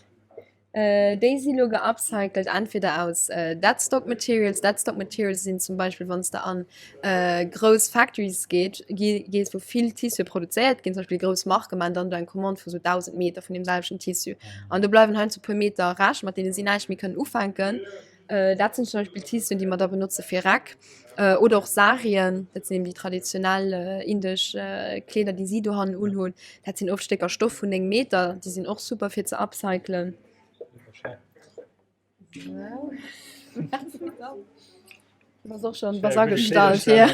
Äh, déi si lo geupcycelt, entweder aus äh, Deadstock Materials. Deadstock Materials sinn zum Beispill, wann s de an äh, grouss Factories geet, gi, gees, wou vill Tissue produzéiert ginn, zum Beispill grouss Marke maachen dann do eng Commande vu sou 1.000 Meter vun deem selwechten Tissu. An do bleiwen heiansdo e puer Meter Rescht, mat deene si näischt méi kënnen ufänken. Äh, dat sinn zum Beispill Tissuen, déi mer da benotze fir Räck. Äh, oder och Sarien, dat sinn eben déi traditionell äh, indesch äh, Kleeder, déi si dohannen unhunn. Dat sinn oft Stécker Stoff vun 9 Meter, déi sinn och super fir ze upcyclen. Du bass och schon bass agestallt hier.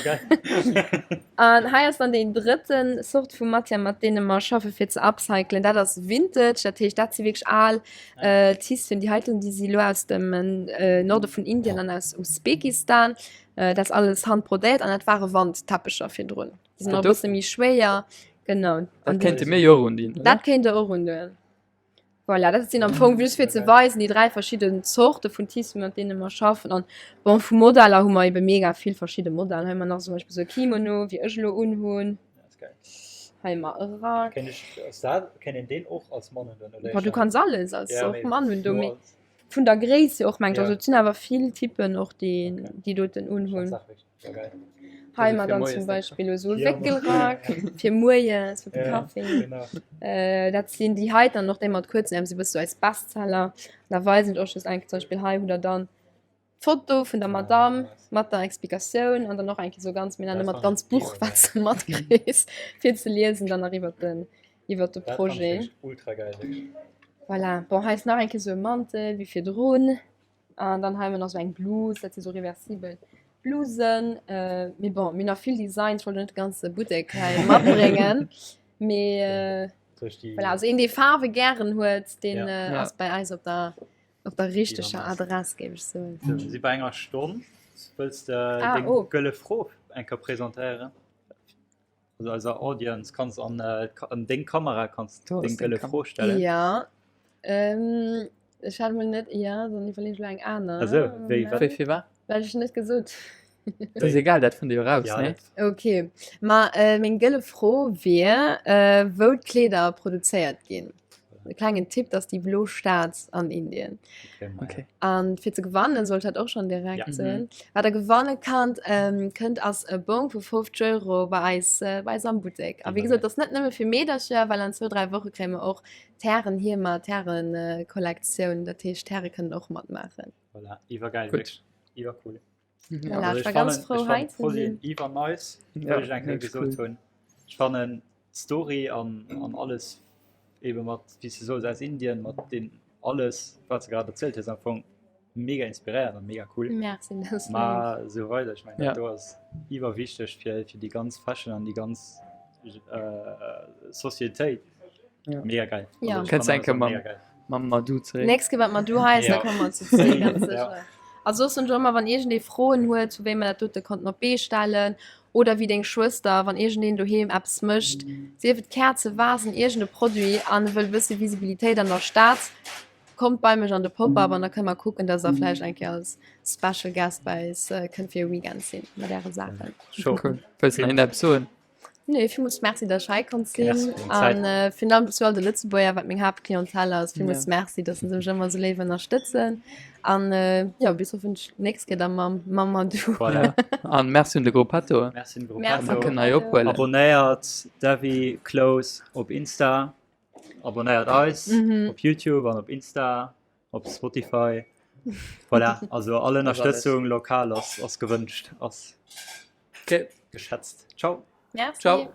An hei ass dann deen drëtten Sort vu Matière, mat deene mer schaffe fir ze upcyclen. Dat ass Vintage, dat heescht dat si wierklech al äh, Tissuen, déi heiten, déi si lo aus dem äh, Norde vun Indien an aus Usbekistan. Äh, dat ass alles handbrodéiert an dat ware Wandteppecher virdrun. Déi sinn och e bësse méi schwéier. Genau. Dat kéinte mir jo och undinn, oder? Dat kéint der och undinn. Voilà, dat sinn am Fong just fir ze weisen déi 3 verschidden Zorte vun Tissuen, mat deene mer schaffen. An bon, vu Modeller hu mer ebe mega vill verschidde Modeller. Hei hu mer nach zum Beispill sou e Kimono, wéi ech elo unhunn. Hei hu mer e Rack. Kéint ech, ass dat, kéint een deen och als Mann hunn oder? Boah, du kanns alles als Ja, och mee Mann hunn do, nur mee als. vun der Gréisst hier och mengt Ja. also et sinn awer vill Typen och déi Okay. déi doten unhunn. Saach wierklech. Ja, geil. Hei Also mer fir dann moies zum dat Beispill elo sou e Ja. Wéckelrack fir moies fir de Ja, Kaffi. genau. Äh, dat sinn déi heiten an och déi mat kuerzen Äerm si bësse sou eis Bestseller. Da weisen ech och just eng Kéier zum Beispill hei hutt der dann d'Foto vun der Ah, Madame nice. mat der Explikatioun an dann och eng Kéier sou ganz, mir nennen Dat ëmmer fannen d'ganz ech Buch mega wat geil. s de matkriss fir ze liesen dann nach iwwert den iwwert de Dat fannen ech Projet. wierklech ultra geil, wierklech. Voilà, bon hei ass nach eng Kéier sou e Mantel wéi virdrun. An dann hei hu mer nach sou eng Blus, dat si sou reversibel Blusen. Äh, mee bon, mir hunn nach vill Designs, ech wollt net de ganze Buttek hei matbréngen. Mee äh, Soll ech déi. voilà, also een dee Faarwe gären huet, deen Ja. äh, Ja. ass bei eis op der, op der richteger nice. Adress, géif ech soen. Sou, mir si bei enger Stonn. Wëlls de Ah, deng oh. gëlle Fro eng Kéier presentéieren? Also eiser Audience kanns an, äh, an deng Kamera kanns Do ass deng deng gëlle Kam Fro stellen. Ja, ähm, ech hat mol net, ja, dann iwwerleeën ech lo eng aner. Also, wéi, wat? Wéi fir wat? Well ech net gesot. Dat ass egal, dat fënnt Dir jo raus, Ja, nee? dat, Okay, ma äh, meng gëlle Fro wier, äh, wou d'Kleeder produzéiert ginn. E klengen Tipp, dat ass déi blo Stad an Indien. Okay, ma Okay. An fir ze gewannen, sollt dat och schonn direkt Ja. soen. Wat der gewanne kannt, ähm, kënnt ass e Bong vu 50 Euro bei eis, äh, bei eis am Buttek. A wéi gesot, dat ass net nëmme fir Meedercher, well an zwou, dräi Woche kréie mer och d'Härenhiemer, d'Härenkollektioun. Dat heescht, d'Häre kënnen och matmaachen. Voilà, iwwergeil, Gutt. wierklech iwwercool. Voilà, Also ech ech war ganz fannen, frou ech hei fannen ze d'Produiten sinn. iwwer nice, Ja, wëll ech eng Kéier wierklech gesot cool. hunn. Ech fannen d'Story an, an alles ebe mat, wéi s de soos, aus Indien, mat deem alles, wat s de grad erzielt hues, am Fong mega inspiréierend an mega cool. Merci, dat ass léif. Ma esou weider, ech mengen, Ja. dat do ass iwwerwichteg fir, fir déi ganz Fashion an déi ganz äh, Societéit. Ja. Mega geil. Ja. Also ech Kënns fannen eng Kéier dat mam mega geil. mam Madou zeréck. Nächst Kéier wat Madou hei ass, da Ja. komme mer zu zwee, ganz Ja. sécher. A soss soen ech och ëmmer, wann iergendee Froen huet, vu wéi mer dat dote konnten op d'Bee stellen oder wéi deng Schwëster, wann iergendeen doheem eppes mécht, sief et Käerzen, Vasen, iergende Produit an e wëll e bësse Visibilitéit an der Stad, kommt bei mech an de Pop-up an da kënne mer kucken, dass der vläicht eng Kéier als Special Guest bei eis kënnt fir e Weekend sinn mat äre Saachen. Scho. Cool. Wëlls de nach iergendeppes soen? Nee, villmools Merci, dass ech hei konnt sinn. Merci fir deng Zäit. An äh, virun allem zu all de Lëtzebuerger, wat meng Haaptclientèle ass, villmools Ja. Merci, dass se mech ëmmer esou léif ënnerstëtzen. An äh, ja, bis hoffentlech d'nächst Kéier da mam Mamadou. Voilà. Ja. An Merci un de Gruppetto. Merci un de Merci. Mer Gruppetto. kënnen hei ophuelen. Abonnéiert Davy Close op Insta. Abonnéiert eis Mhm. op YouTube an op Insta, op Spotify. Voilà, also all Ënnerstëtzung lokal ass, ass gewënscht, ass Okay. geschätzt. Ciao. Merci. Ciao.